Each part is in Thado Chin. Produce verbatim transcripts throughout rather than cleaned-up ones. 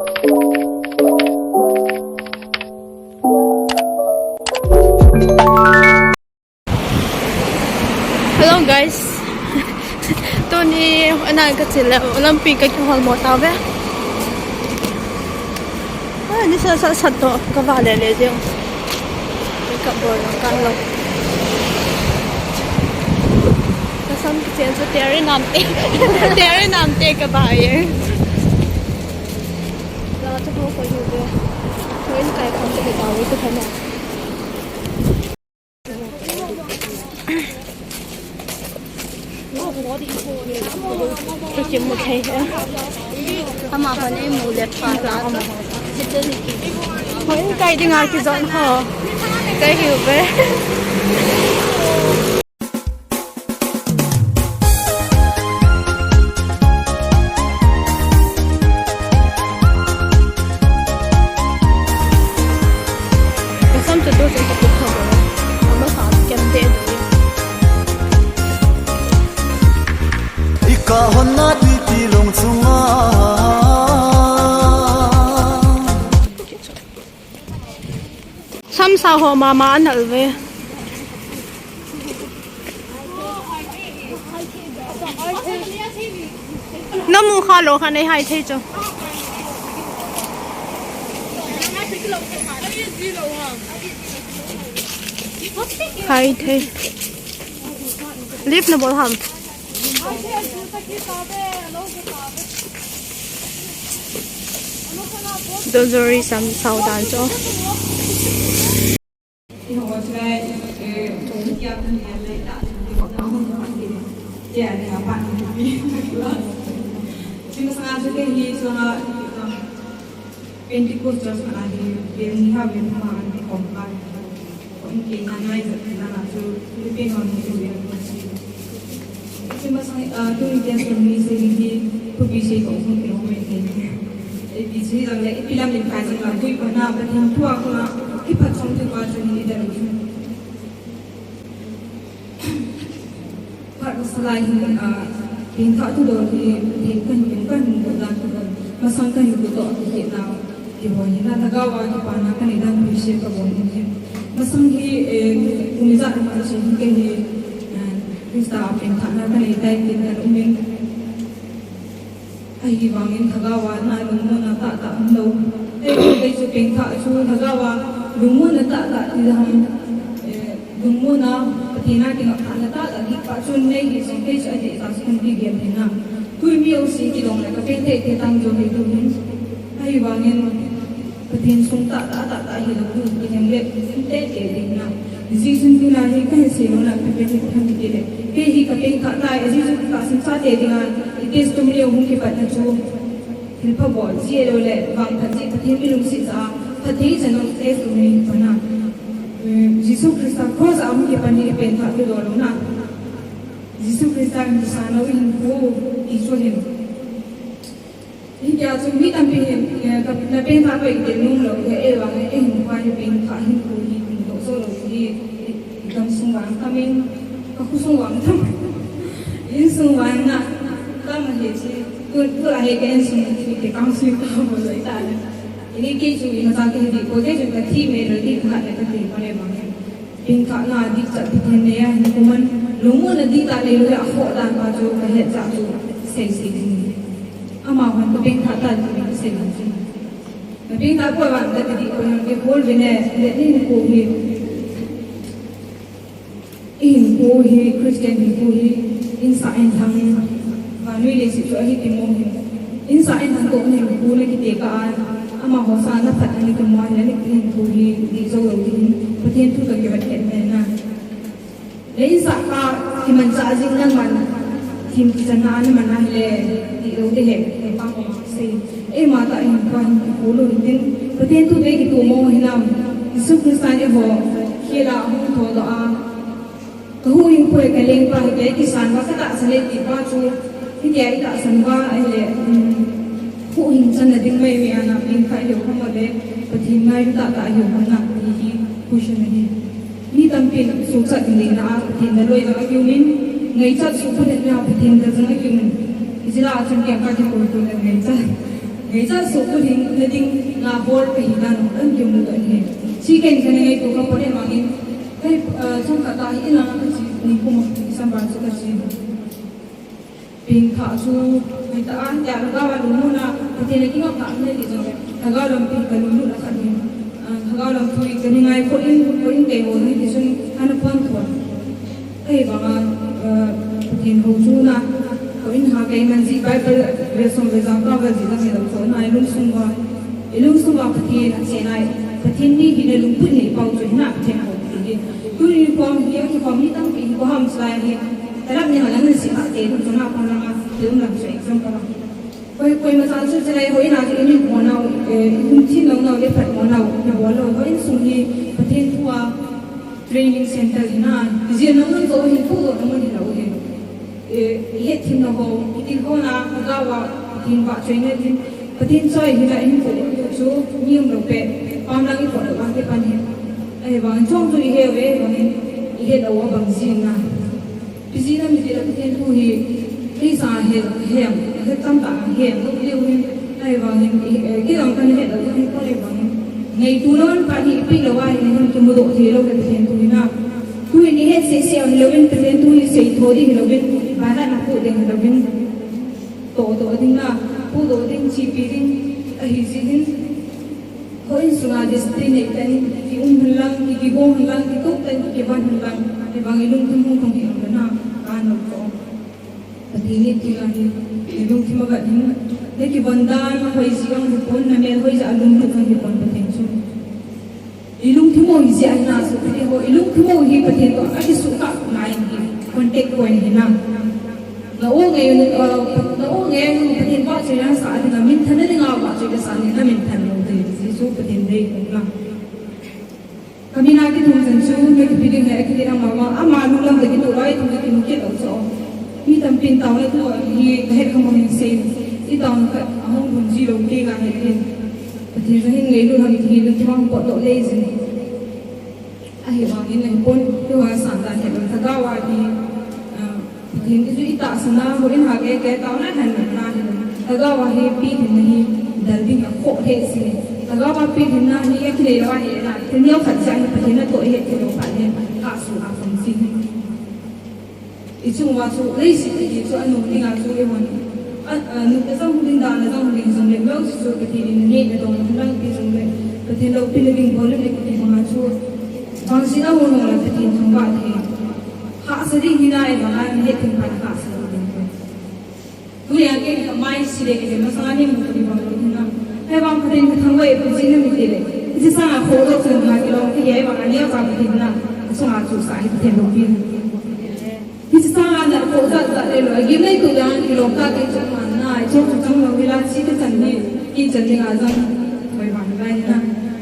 Hello guys. Tuni ana ka chile, lampi ka kihol mo tave. Ah, ni sa sa sa to ka vale le jeng. Ka bol ka lo. Ka sam kichen chu tere namte. Tere namte ka ba ye. La chu ho ko yu ve. Ko in kai kam te ka ba ve ka na. Ka kimu thei e. Ama hon eimu le pha ta. Hon kai dinga kijot ho. Ka hiu ve. Ka sam chu tu chu ka tu kha ba. Ama sa kem de. Ika honna titi lung chunga. Sam sa ho mama anal ve. Namu kha lo kha nei hai thei chu. Hai thei. Lift na bol ham. Dozori sam saudan cho. Pentecost Church khat ahi, vel ni ha vel thum a kan kikhom kha. Houin keina ngai jat na chu Philippine hon ni chu vel ni chu. Ipi masang, ah, tuni testimony sei hi thupi sei ko sung ke home ke. Ipi sei jong le, ipi lam in kai jong le, tui pa na Pathen thu a kona kiphat song thu pa chu ni da lu chu. Phat masa lai hin, ah, pengthah thudol hi, Pathen kahin, kahin got dan thudol, masang kahin got toh, kihetna, kihou hi, na lhagao a kipana kanei dan thusim kabol in hin. Masang hi, eh, kum ijat ma chu hin kei hi, eh, Christa a pengthahna kanei tai tin kan um in. Ahivangin lhagao a na lungmonna tahtah um lou. Kei, kei chu pengthah chu lhagao a lungmonna tahtah ti ding, eh, lungmonna Pathen a kingaihna tahtah ding pa chu nei hi jong kei chu adih tah chu kan kigel hinam. Tui mi o si kidong le ka pengthah te tang jo hi tu hin. Ahivangin Pathen sung tahtah, tahtah hilou tu, kihem le, te te ding na. Jesu tin a hi kahin sei lou na, pe pe hin tham kile. Kei hi ka pengthah tai, Jesu Christa sung sa te ding a, i testimony hung kipat na chu. Thilpha bol, ji lou le, vangphat ji, Pathen mi lungset ja, phatthei ja nong testimony pa na. Eh, Jesu Christa cross a hung kipan hi pengthah thudol lou na. Jesu Christa in sa lou hin pu, i chu hin. Hitia chu mi tampi hin, eh, ka, na pengthah pa i tel nom lou, eh, eh, vang, eh, hin pa hi pengthah hin pu hi, hin to so lou hi, i, i gamsung vang tam in, ka khosung vang tam. Insung vang na, tam hi chi, tu, tu a hi ka insung hi, te kang sui ka mo lou ta na. Ini kei chu imacha kei hi, ko kei chu ka thi me lou di ka le ka thi pa le vang. Pengthahna dihchat Pathen nei a hin kuman, lungmonna dihtah neilou le akhoh dan pa chu kahet jeh chu sei sei ding. Amahon ka pengthah tai ti sei ding chu. Na pengthah poi vang kati dih poi, nang kihol ve ne, le ni hinkho hi. I hinkho hi, Christian hinkho hi, insah inlhang, vannoi leiset chu ahi kimo hi. Insah inlhang toh na hinkho na kitekah a, amaho sanga na phatna na kimu a, na hinkho hi dih jou lou ding, Pathen thu toh kivet khet mai na. Le insah ka kimanchah jing nangman, thim kichanna a na man a hile, dih lou ding ahi, pa ko sei. Eima tah hinkho hin kikho lou hitin, Pathen thu toh kitomo hinam, Jesu Christa in eiho khel a ahung thoudoh a, Ka huhhingpu le ka lengpa hi kei kisan uva ka tahsan e ti pa chu, hitia i tahsan uva ahile, um, huhhing channa ding mai mai a na pengthah i hiu ham le, Pathen ngailu tahtah i hiu ham na ti hi question ahi. Mi tampin suhchat ding ding na a Pathen na loi jong akium in, ngaichat suhphatna a Pathen na jong akium in. Hiche lah a chun kei ka kikhol tu le ngaichat. Hicha so ku ding na ding nga bol ka hi dan kan kimu kan he. Si ken kan ngai tu ka pore mangin. Kai, eh, chang ka ta hi na ka si ni ku mo December chu ka si. Ping kha chu, mai ta an tia lhagao a lungmonna, Pathen a kingap kha nei ti jong le, lhagao lampi ka lunglut a khat hi, ah, lhagao lampi ka ni ngai ko in, ko in kei ho nei ti chun, ana pon thon. Kei banga, ah, Pathen ho chu na, ko in ha kei man ji Bible, ve song ve jang ka ve ji jang he lo so, na i lungsung va, i lungsung va Pathen a che nai, Pathen ni hi le lungput nei pau chu hi na Pathen ho ti hi. Tuni khom hi, a kikhom ni tampi hi ko ham sai hi. Tarap ni halang ni si ha te, tu na pa na, tu na so example. Koi, koima cha chu chilai hoi na chu i min mo nau, eh, i lungthim lou nau, le phat mo nau, na bol lou, hoi insung hi Pathen thu a training center hi na, i jil na mun zo hi thu zo na mun hi lou hi. Eh, i het thim na ho, i til ho na, ka ga wa, Pathen vahchoina din, Pathen choi hi na hin pu chu, ni um lou pe, pam lang i pot lou a te pan hi. Ahivang chong chu i he ve, vang in, i het lou a bang jin na. Pi ji na mi ti la Pathen thu hi, kei sa he, he, he tam ta he, no pi leu hin, ahivang hin, eh, kei lang kan he lou hin, ko le vang hin. Ngaitu lou an pa hi, pi lou a hin, hin kimu doh thei lou le Pathen thu hi na. Thu hi ni het sei sei hi lou hin, Pathen thu hi sei tho ding hi lou hin, ba na na pu ding hi lou hin. To to ding na, pu do ding, chi pi ding, ahi ji hin. Hoi sunga discipline nei tan, ki um hun lang, ki, ki gong hun lang, ki tuk tan, ki, ki van hun lang. Ahivang i lungthim hung thong hi um na, ka no ko. Pathen ni ti la hi, i lungthim a vat hin. Le ki van dan, hoi ji ang hi pon, na mel hoi ja lungthim ang hi pon Pathen chu. I lungthim ho hi ji ang na su Pathen ho, i lungthim ho hi Pathen to, a ki su ka ngai hi, contact point hi na. Na o nge, eh, na o nge, Pathen vahchoina sa a dinga, minthan na dinga vahchoina sa ni na minthan lou ding, Jesu Pathen dei kong na. Ka min a kithum chan chu, na kipi ding he, kiti na mama, ama lunglam ka kitoh lai, tu na kimu kit lou chu. Mi tampin taona thu hi, ka het kha mo hin sei, i taona khat, ahung bun ji lou, kei nga het in. Pathen sa hin ngailut ham hi, lungthim a hung pot lou lei jin. Ahivangin, ahipon, tu a san dan het lou, lhagao a hi, ah, Pathen ti chu i tahsan a, houin ha kei, kei taona hen na na hen. Lhagao a hi Pathen na hi dal ding a khoh he si. Lhagao a Pathen na hi a kinei lou a hi na. Thil neo khat cha hi Pathen na toh he ti lou khat he. Ka su a khum si. I chung uva chu, leiset hi chu a nung ding a chu i hon. A, a, nung te jong ding dan a jong ding jong le, lou chu Pathen in neh na dong lang ti jong le. Pathen loupina ding bol le kiti bang a chu. Vangset a hung hung le Pathen thangvah thei. Hahsa ding hi nai bang a, mi het ding pan hahsa ding hi. Tunia kei ka mai si le kei masang a ni mu ka di bang lou na. Hei bang Pathen ka thangvah e pu chi na mi ti le. Hiche sang a kho lou chun ka kilom kei hei bang a ni a pa Pathen na. Sung a chu sa hi Pathen loupina. Hiche sang a na kho ja ja le lou. Gim nei tu dang kilom ta kei chu man na. Chu chu chang lou hi la chi ka chan ni. Ki chan ding a jang. Hoi bang lai na.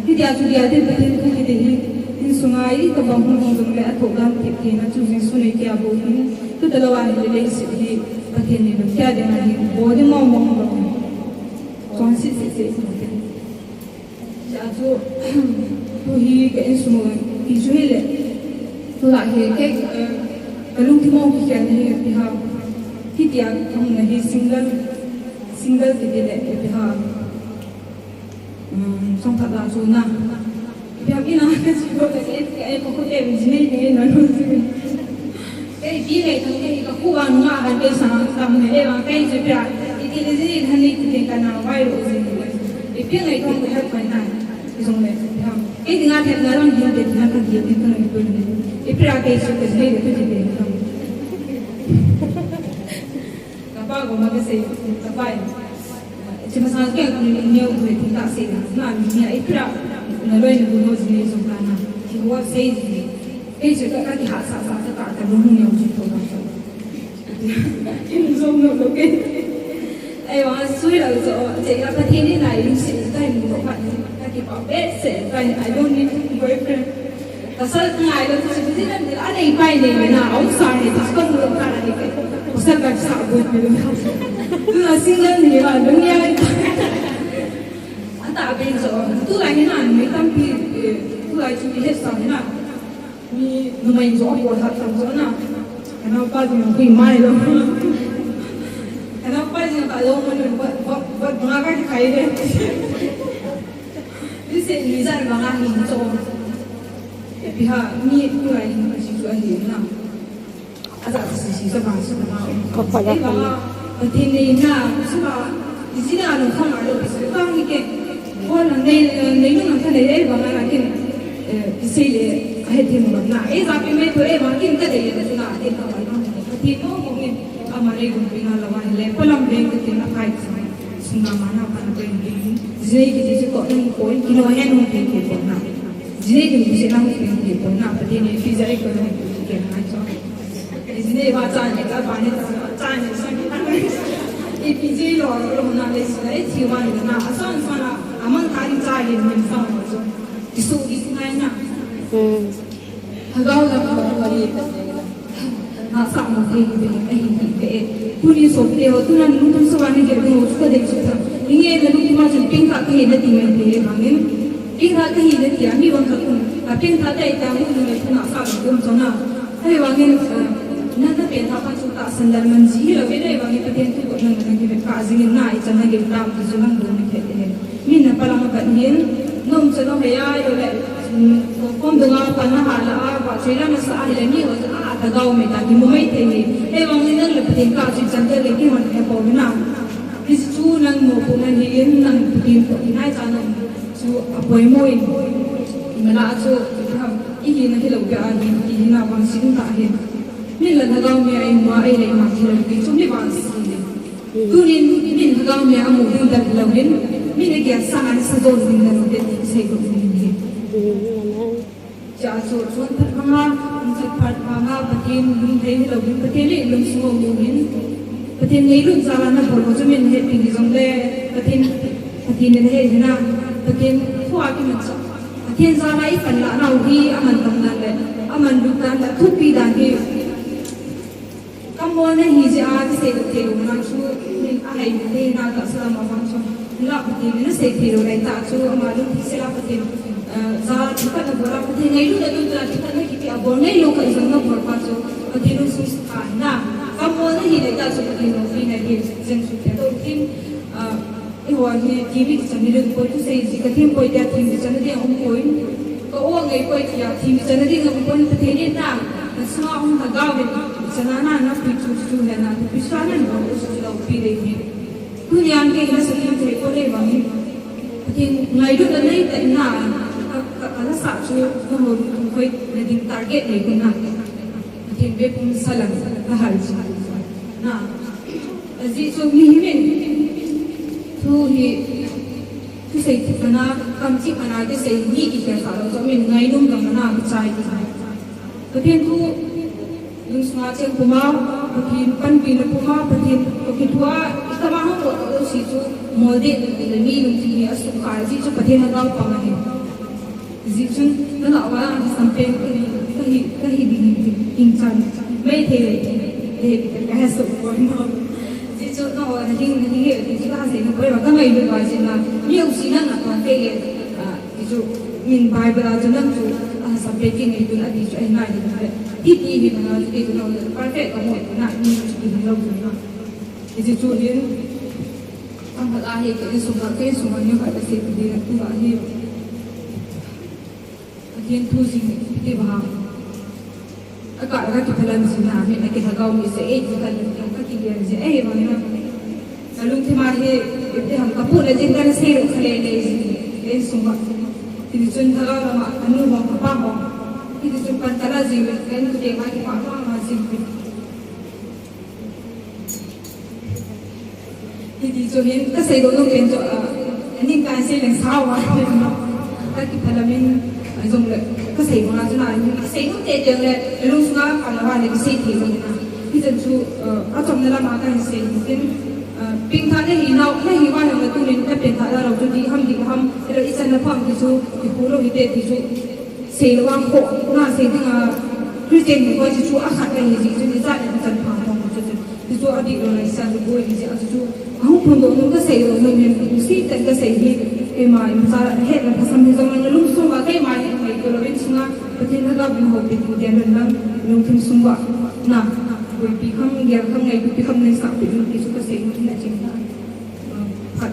Hitia chu dia te Pathen thu kiti hi. Insung a i ka bang hung hung jong le a thoh dan ti ti na chu Jesu nei kia bou hin. Tuta lou a hi le leiset hi Pathen ni lungkia ding ahi, bol ding mong mong lou. Chonset set set lou te. Cha chu, tu hi ka insung, ti chu hi le. Tu la hi ke, eh, ka lungthim mong kikhel hi ti ha. Hitia, hung na hi single, single ti ti le ti ha. Um, song phat la chu na. Ipi ham ina ka chi ko ka e, ka e ko ko e mi nei nei na lu. Kei pi nei thang kei ka khu wa nga han kei sa tam ne e wa kei chi pia. Iti le ji han ni ti ka na wai ro ji. Ipi nei thang ka hat pai na. Ki song le. Ham. Kei dinga the na ram din te na ka di din ka na ipi ni. Ipi ra kei chi ka nei le tu ti te. Ka pa ko ma ka sei, ka pa e. Chi masang kei ka ni neo ko ti ta sei na. Na mi ni ai pra. Na loi na ko no ji ni so ka na. Ki ko sei ji. Kei chi ka ka ki ha sa sa sa ka ta lu neo ji to ka. Ki zo no lo kei. Ai wa sui la zo, che ka Pathen ni na i si ka ni ko ka ni. Ka ki pa be se ka ni, I don't need boyfriend. Pasal ngai lou chu, chu din an, a nei pai nei na, a um sa nei chu, ka mu lou ka na ni ke. Pasal ka sa bu mi lou. Tu na single ni ma, lung ya. Ata be zo, tu lai ni na, mi tampi, eh, tu lai chu mi het sa ni na. Mi numei zo a bol hat tam zo na. Ka nao pa jong hui mai lou. Ka nao pa jong ka lou mo ni, what, what, what Nga ka khai le. Ni se ni zan ma nga ni cho. Biha ni ku lai ni si chu ahi na. Aja si si sa ba sa ma. Ka pa la ka. Pathen neina, sa ba, isi na lo kha ma lo, isi ka ni ke. Ko na nei, nei no na ka nei, eh, ba na ke. Eh, isi le, ahe thi mo na. Eh, za pe me to, eh, ba ke ka dei na, na, eh, ka ba na. Pathen mo mo ni, ama le gun pe na la wa le, pa lam le ke na kai sa. Sung na ma na pa na pe ni. Isi ke isi ko, eh, ko, ki no he no ke ko na. Isi ke isi na ke ko na, Pathen ne pi za ko na ke na. Ijine ba cha ne ka ba ne cha cha ne sa ni ta. Ipi ji lo lo na le sa e ti wa ni na a son sa na a man ka ni cha ni ni sa mo so. Isu is ngai na. Hmm. Hagao la ko wa ni. Na sa mo te ni be ai ni be. Tuni so te ho tunan nu tun so wa ni ge no so de so ta. Ni nge na nu ma so ping ka ke na ti me te ha ni. Ping ka ke na ti a mi wa ka kun. A ping ka te ta mu ni na sa ko so na. Ahivangin, eh, na, na pengthah pa chu tahsan lal man ji hilou ve, ahivangin Pathen thu ko nang nang kivet kah jingin na ichan na gei tam ti chu nang dong ni phet e. Min na palang apat hin, nom cha nom hei a, yo le, mm, kom dong a pan na ha la a, ba chei la na sa a hile mi ho chu a, a thagau me ta kimu mai thei ni. Ahivangin nang le Pathen kah chu ichan te le kihon he po na. Hichu nang mo pu na hi in nang Pathen ko inai cha nang chu a poimo in. Mala chu, Ihi na hilou peh a hin, ihi na vang sin ta hin. Min la lhagao me a i mu a ei le i mak hilou pi chu mi vang sin le. Tunin min lhagao me a mu ding dan lou hin, min a kia sang a sa dol ding dan lou te ti sei ko ding hin. Cha chu chun phat vang a, um chat phat vang a, Pathen lung thei hilou hin, Pathen le lung sung a mu hin. Pathen ngailut jal a na bol ko chu min he pi ni jong le, Pathen, Pathen le he hin a, Pathen thu a ki man sa. Pathen jal a i pan la nau hi, aman tam dan le, aman lut dan le, thupi dan hi. Kamol na hi jeh a, kisei thei lou na chu, min a hai thei na tahsa lam a vang chu. La Pathen na sei thei lou lai tah chu, ama lungthim sel a Pathen, eh, jal thupha na bol a Pathen ngailut na lut na thupha na kipe a bol ngai lou kha jong na bol pa chu, Pathen lungset kha na. Kamol na hi lai tah chu, Pathen lungset na hi, jeng su thei lou tin, eh, Eiho hi thim ichan nading poi, thusei ji ka thim poi tia thim ichan nading um poi. Ka o ngai poi tia thim ichan nading um poi, Pathen in na, na sunga um na gao in, ichan na na pui chu chu he na, pi sa na na u chu lou pi dei hi. Tuni a kei na sa thim thei poi le vang hi. Pathen ngailut na nei ta na, ka, ka, ka la sa chu, ka ho thum khoi nading target nei ko na. Pathen be pum sa lang, ka hal chu. Na. Ajeh chu mihem in thu hi, thusei thupha na, kamchip a na kisei ni kikhel kha lou chu min ngainom dang a na kichai kisei. Pathen thu lungsunga cheng puma, Pathen panpina puma, Pathen toh kithoa, itama hung toh toh si chu, molde le mi lungthim hi asukha, ajeh chu Pathen lhagao pang ahi. Hijeh chun, nangho a, lhasam pen kahi, kahi, kahi ding, ding, ding chan. Maithei le, le, le, kahe soh poi mo. Hijeh chun, nangho a, naling, naling he, ti chu kaha sei nom poi mo, kangailut uva jeh a. Mi jouse nang na kon te le, ah, ti chu, min Bible a chu nang chu, ah, lhasam pen kingailutna ati chu, ahi nai ding le. Ti, ti hi nang a chu, ti chu nangho, perfect kamu, na, mi chu, ti hi lou chu na. Hijeh chun, Amat a hi ka insung a, ka insung a ni khat a sei ding na tu a hi. Pathen thu jing ti ba. A ka, ka kiphalam jing na, mi na kilhagao mi sei, ei, ka kiphalam, ka kigel jing, ei, ba na. Ka lungthim a hi, iti ham ka pu na jing ka na sei ro ka le le jing, ka insung a. Ti chun lhagao lama, ka nu ho, ka pa ho. Ti chun pan ka la jing, ka nu te ma ki pa ma ma jing. Hiti chun hin ka seidoh nom pen chu, ah, aning ka sei leng sao a. Ka kiphalam in, ah, jong le, ka sei banga chu na, ka sei nom tete le, ka lungsunga ka la va le ka sei thei jong na. Hichan chu, ah, achomna lama ka hin sei hin, ah, pengthah na hi nau, na hi va jong le tunin ka pengthah na lou chu dih ham dih ham, ila ichan na pham ti chu, kipu lou hite ti chu. Sei lou vang kho, na sei ding a, Christian hi koi chu chu a khat ahi jeh chun, ijat le ichan pha thong chu chu. Chu chu a dih lou lai sa chu boi ni jeh a chu chu. A hung phun doh nom ka sei lou nom hin, sei ten ka sei hi, keima imacha hetna lhasam hi jong lang lungsung a keima hi ngaito lou in sunga, Pathen lhagao in houpi ding dia lon lang, lungthim sung uva, na, boipi kham, gel kham, ngaitupi kham nei sah pi ding ti chu ka sei nom hin a ching ta. Khat.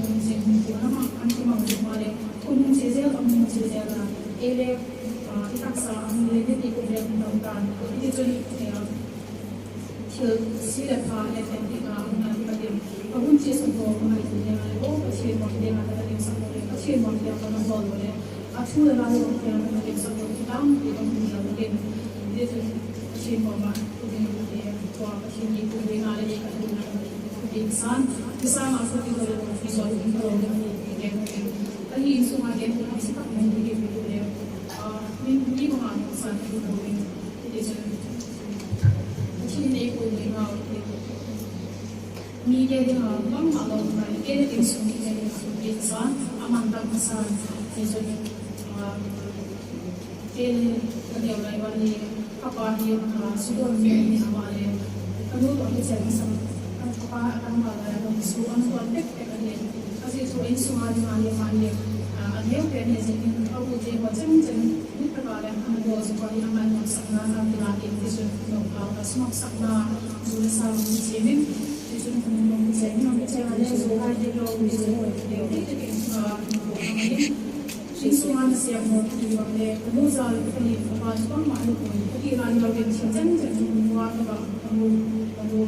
hung jing, hung pu, na mang, an ti mang jing ma le, hung hung che jel, hung hung che jel a, e le, ah, i taksa, hung le, ni ti ko le, hung dam tan, i ti chun, eh, thil si le pha le, ten ti ka, hung na ti ka tim, ka hung che sa ko, ka ngai tu le, ngai ko, ka che mo, le, ngai ka tim sa ko le, ka che mo, le, ka na bol le, a thu le, la le, ka na tim sa ko, ki tam, ti ka hung le, le, i ti chun, ka che mo ma, ku le, le, Tua Pathen ni kum ding a le ni ka tum na kum ding san, ni san a kum ding a le ni so ding ka lo ni ni ni ni. Ka ni insung a le ni si tak ni ni ni ni. Ah, ni ni ma ni san ni ko ni. Ni san. Pathen ni kum ding a ni. Ni ke ding a bang ma lo ma ke ni insung ni ke ni san a man tak san. Ni so ni. Ah, Ken, ka neo lai uva hi, ka pa hi, ah, Sudan mi ahi, ama le, ka nu toh hi chen masang, ka pa, ka pa lai, ka su, an suan pek pek ahi. Ka ji chu insung a ding ahi, ama hi, ah, a neo pen ahi jeh in, ka u te ho chen chen, ni ka pa le, ka na bol chu ka hi, ama nopsahna, ka ti la, ti ti chu, nop ka, ka sunopsahna, ju le sa, ti chen in, ti chu, nop chen, nop chen, ale, ju hai te lo, ti chu, ti ti, ah, Insung a nasem ho kiti vang le, ka nu jal ka ni ka pa chu bangma ahi poi. Ka ti lai lou le, thil chen chen chu ka nu a ka va, ka nu, ka nu,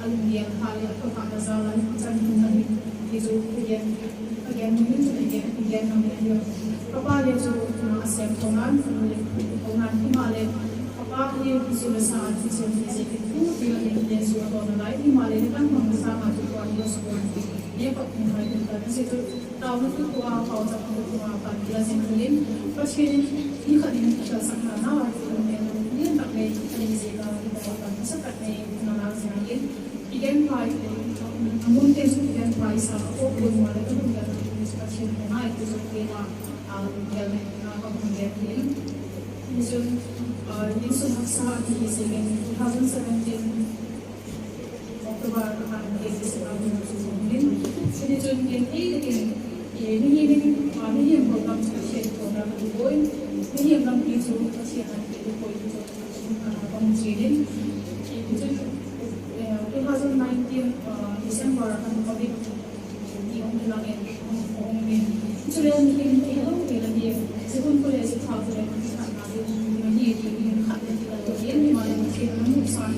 a lunggel kha le, a thokha na jal a, chan hin ka ni, ti chu ka gen, ka gen, min min chu ka gen, ka gen na le, ka pa le chu, a sem thou nan, ka nu le, thou nan, himahle, ka pa hi, ka su le sa, ti chen, ti chen, ti tu, ti la, ti le, su a to na lai, himahle, ni kan bang sa ma chu, ka ni, ka su, ka ni, ne, ka, ni, ka, ni, ka, ni, se chu, Taona tutua, pauchapna tutua, panpina jing in, Pathen in mi khat in kihilsahna nau a, Pathen in mi tak le, Pathen in jeh a, Pathen in nasa tak le, na la jing in, kigen pai, amun te chu kigen pai sa, ko ko ma le, ko ko ma le, Pathen in ngai, ko ko ma, a, kigen, a, ko ko ma le, in, in sun, a, in sun haksa, ki jing in, two thousand seventeen, October, ah, eh, December, ah, June, June, June. Sini June, June, eh, June, eh, mihem, ah, mihem program, special program, ah, boi. Mihem lampi chu, special, ah, boi chu, ah, pang chilin. Eh, June, eh, two thousand nineteen, ah, December, ah, Covid, ni ong kilang in, ong, ong in. Chule mihem, eh, hello, eh, lagi, School College, Thao College, Thao College, ni, ni, ni, khat, ni, khat, ni, ni, ma, ni, ni, ni, ma, ni, ni, ni,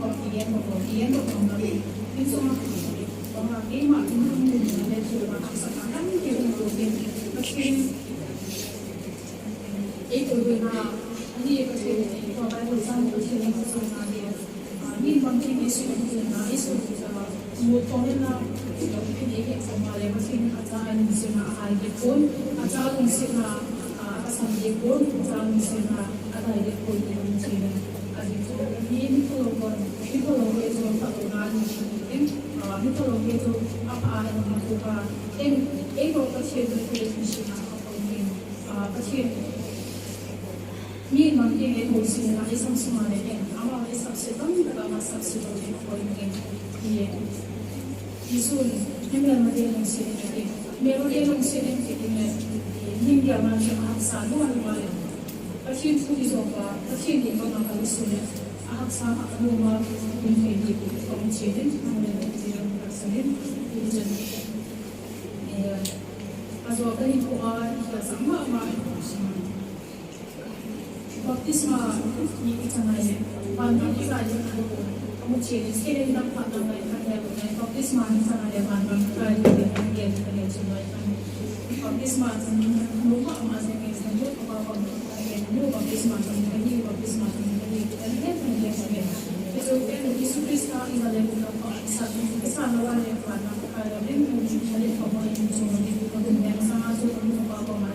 kong kigen kong, kigen kong kong na le. Insung a kong, kong a keima, insung a kong le, so, ma, sa, sa, kan, ke, kong, kong, ke, Pathen, ei, kong, kong, na, ani, Pathen, kong, Bible sang, Pathen, kong, kong, na, le. Ah, mi bang tin i sut in na, i sut in na, mu thong in na, i lo pin i he sa ma le, Pathen in a cha a lungset na a hai de pon, a cha lungset na, ah, a kasam de pon, a cha lungset na a dai de pon, i lo mu thei na. A di chu, mi, mi phalou kon, mi phalou he chu, phalou na ni shi ni, ah, mi phalou he chu, a pha a na ma chu ka, en, ei ko Pathen de pon ni shi na, a pon ni, ah, Pathen. Mi mang ke ngai thou sin na, i sam sum a le en, ama i sam se bang, ama sam se bang, i koi ngai. Ye. Jesu, ni mel ma de nung se ngai. Mel ma de nung se ngai ke ne. Ni dia ma ke ma sa lu an ma le. Pathen thu i zo pa, Pathen ni ma ma ka lu su le. A hak sa ma ka lu ma, ni ke ni ko che den, ma le ni ke ka sa den. Ye. A zo ka ni ko a, ka sa ma ma. Baptisma ni i chang a le, van gam i kai le, amu che le, se le, dam pha dam le, ka le, baptisma ni chang a le, van gam i kai le, ka le, ka le, chu lai ka. Baptisma chang ni, mu ma ma se ni, sa mu pa pa, ka le, mu baptisma chang ni, ka ni baptisma chang ni, ka le, ka le, ka le, ka le. Ke so ke, Jesu Christa i na le, mu pa, sa, sa na wa le, van gam i kai le, mu, mu, ka le, pa pa, ni, so, ni, ka le, sa, so, mu pa pa, ma,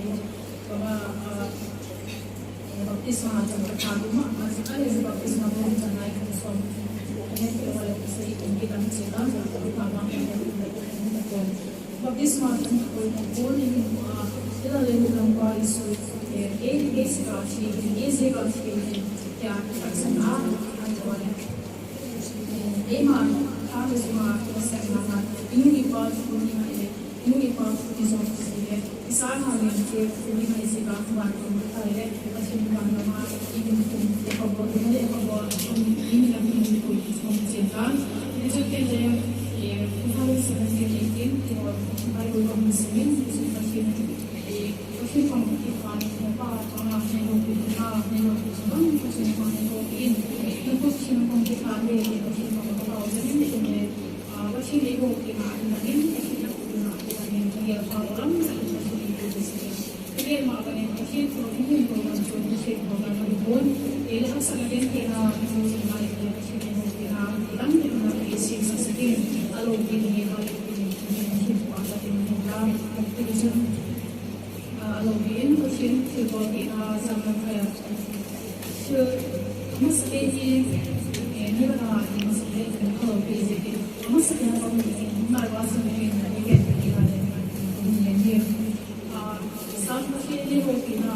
Baptisma, ah, eh, baptisma chang ka tha ma, ma, ale baptisma ko chang ai ko som. Ane ko wala ko sei ko kita mi chela, ko ta ma ko ko ko. Baptisma chang ko ko ni ko, ah, ila le ko lang pa Jesu, eh, eh, eh, sika chi, eh, sika chi, ya, ka chang a, ai ko wala. Eima, kha le suma, ko sa na ma, inu ipa, ko ni ma e, inu ipa, ko ni so, ko si le, isa na le, ke, ko ni ma isi ka, ko ma, ko ni ka le, ko si ni ma na ma, i ni ko, ko ko bo, ko ni ko bo, ko ni, ni na ko ni ko, ko ni se ka. Ni so ke le, e, ko sa le sa ke ni ke, ko, ai ko ko ni se ni, ko si ka si ni, e, Pathen pang kikha in, na pa panga neiho pi, na neiho pi, bang Pathen pang neiho pi in, na Pathen pang kikha le, Pathen pang ka pau le, nin kum le, ah, Pathen neiho pi na, na nin, Pathen na pi na, na nin, na gel pha lam, na Pathen neiho pi se. Ka gel ma ka nin, Pathen ko, nin ko, na chon, Pathen ko, na na bon, e le hasa na den ke na, na chon, na le, Pathen neiho pi na, lam, na pi se, sa se ke, alo pi ne, ha le pi ne, Pathen pa, Pathen ko, na, Pathen A, a lo hi in, Pathen thilbol hi a, sam lam kha a. Thil, amasa hi, eh, ni la hi amasa hi, kan kha lo hi, amasa hi a, kan ni, ngai wa sa ni, ni, ni, ni, ni, ni, ni, ni, a, sam Pathen ni ho hi na,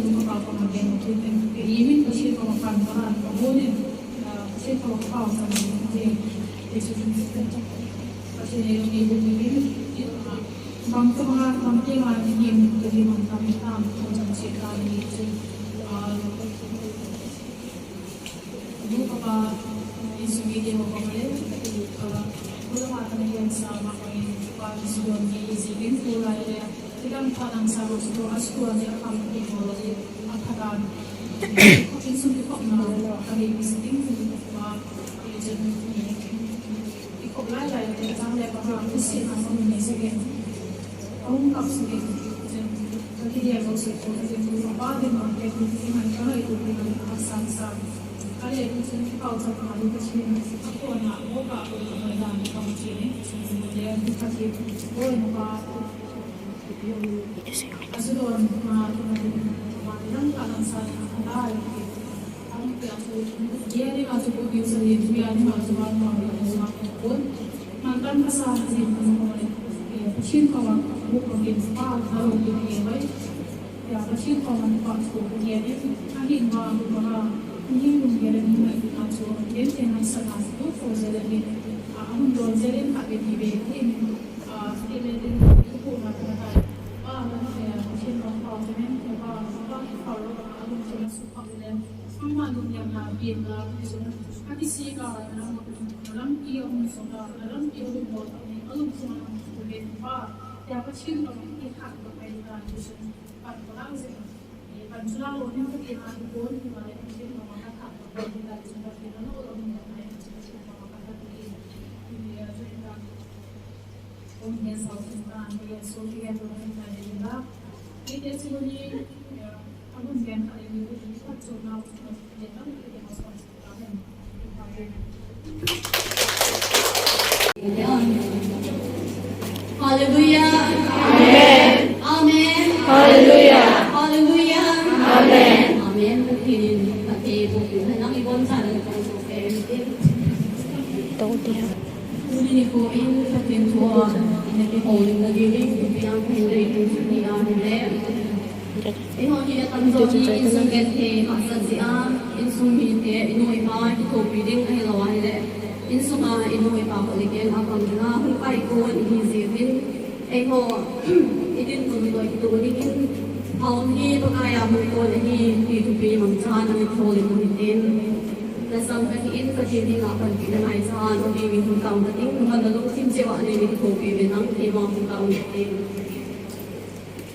Pathen koma pan ka la, ka bol in, ah, Pathen koma ka pao chan in, Pathen, Pathen in ei lung ei buk in, bang ka bang a, bang ka bang a, ni ni ka ni bang ka ni tam, ka chan che ka ni che, ah, Nu ka pa, insung mite ho ka pa le, ka ti ka la. Bula ma ka na hian sa ma ko in, pa insung don ni isi din tu lai le. Ti dang pa dang sa ma su to, a su to ni a kam ki mo le, a pa dan. Insung ki ko na, ka ni isi din tu pa, i jen ni. I ko lai lai le, ka tang le pa ma, isi na ma ni se ke. Aung kap su ke, jen. Ka ti dia ko su ko, jen tu pa din ma ke, tu ki ma ka lai tu ki ma ka sang sang. Ka le tu chen ki pau chak ma ni ka chen, a ko na mo ka ko ka ma dan ka ma chen ni, chen ni le ni ka ti ko ni pa. A su don ma ki ma ni ma ni lang ka lang sa ni ka dai ki. Ang ki a su ye ni ma su ko ki sa ni tu ya ni ma su ma ma ni ma ko. Ma kan ka sa ni ma ma ni. Chen ka wa ko ko ki pa ka lo ki ni bai. Tia Pathen koma pa chu, tia ding, ahin ma, ma, ahin lung gel in ma, a chu, tia tia na sa na, tu ko gel in, a, ahun don gel in, khat ve ni ve, in, a, ti le ding, tu ko ma ta ta. Pa, ma, tia, Pathen koma pa, tia men, tia pa, pa, pa, pa, lo, a, lung tia na su pa le, ma, ma, lung tia na, bi na, ti su na, a, ti si ka, na, na, lam pi, a, lung su na, na, lam pi, a, lung ko, a, lung su na, tu ve, pa, tia Pathen koma, ti khat, pa, pa, ta, ti su. Pan ko lang jing. Eh, pan chu lang lo ning ka ti na, i pon ti ma le, Pathen koma ka thah ko Hallelujah. Amen. Amen. Hallelujah. Hallelujah. Amen. Amen. Pathen in phatthei boh peh hen lang, ibonchauvin. Tuni nikho in Pathen thu a ina kihoulimna diuvin, ipi a kahin deiyin chu ahile, eiho hi atamjo hi insung genthei hahsat jeh a, insung mite, inu ipa kithopi ding ahilou ahile, insung a inu ipa ho le keng a pang dinga hung pai kon ihi jiuvin, eiho idinmun loi kitoh dingin, houin hi Pakai a hung kon ahi ti thupi mangchan ana kihoulim u hitin. Nasang kahi in, Pathen henga panpina ngaichan, aw David hung tao kating, nangman nalungthim cheh uva nei kithopi uvin lang, keima hung tao kating.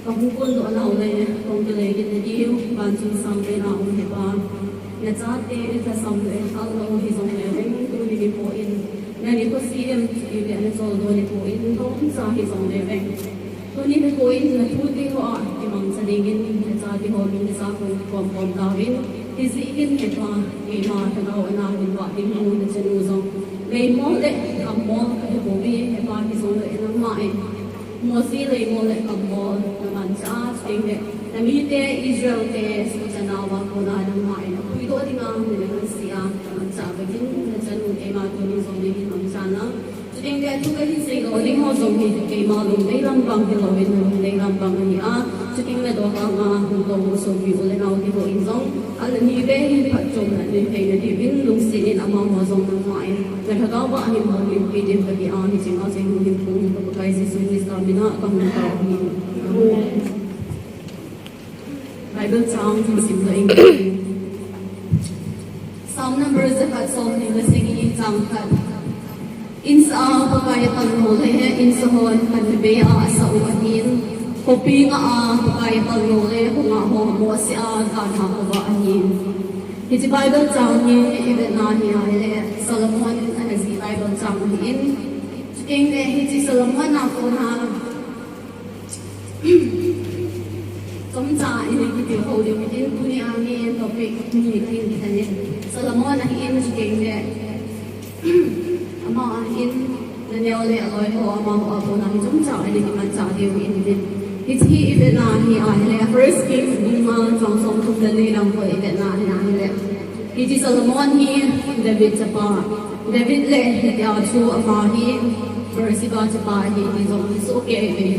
Kahung kondoh nau le, kahung kilei kit nadiu, van chunga sangpen a um Hepa, nachate lhasam le, alna u hijongle veng, tuni nikho in, nani khosim, chule nacholdo nikho in, naumsa hijongle veng. Tuni nikho in nathu teho a kimangcha dingin, nachate ho min nasah khom khom tauvin, hijeh in Hepa, keima lhagao ana hin vah ding u nachanu jong leimol le kammol kahi pouve, Hepa, hijongle nangma in Mosi leimol le kammol namanchah a, chuteng le namite Israel te suhchatna uva kona nangma in apuidoh dinga nalungset a, namanchah uvin, nachanu keima tuni jong nei hin mangchan lang. Chuteng le thu kahin seidoh ding ho jong hi keima lungdei lam bang hilouvin nalungdei lam bang ahi a, chuteng le dohanga hung tou sopi u le nao teho in jong, alani ve hin phatchomna nei thei nadiuvin lungset in amaho jong nangma in nalhagao uva hin houlimpi ding kati a, hiche a cheng hung hin pung ka Pakai Jesu Christa mina kahung tao ahi. Amen. Bible chang hin simdoh inge. Psalm number jakhat somni le sagi, chang khat. Insah a Pakai apalou le insah hon pan bei a asah u ahin, khopi ngah a Pakai apalou le khongah ho moh seh a gan hah uva ahin. Hiche Bible chang hi ivetna hi ahile Solomon in ana jih Bible chang ahin. Chuteng le hiche Solomon a kona chomcha ina kitilkhou diu hitin, tuni a hi topic ni tin kitan in. Solomon ahin, chuteng le ama ahin, aneo le aloi ho amaho a kona hi chomcha ina kimanchah diu ahin. Hiche hi ivetna hi ahile First Kings bung nga chang somthum le li lang ho ivetna hi ahile, hiche Solomon hi David chapa, David le hitia chu ama hi Bathsheba chapa ahi ti jong hi sohkei ve.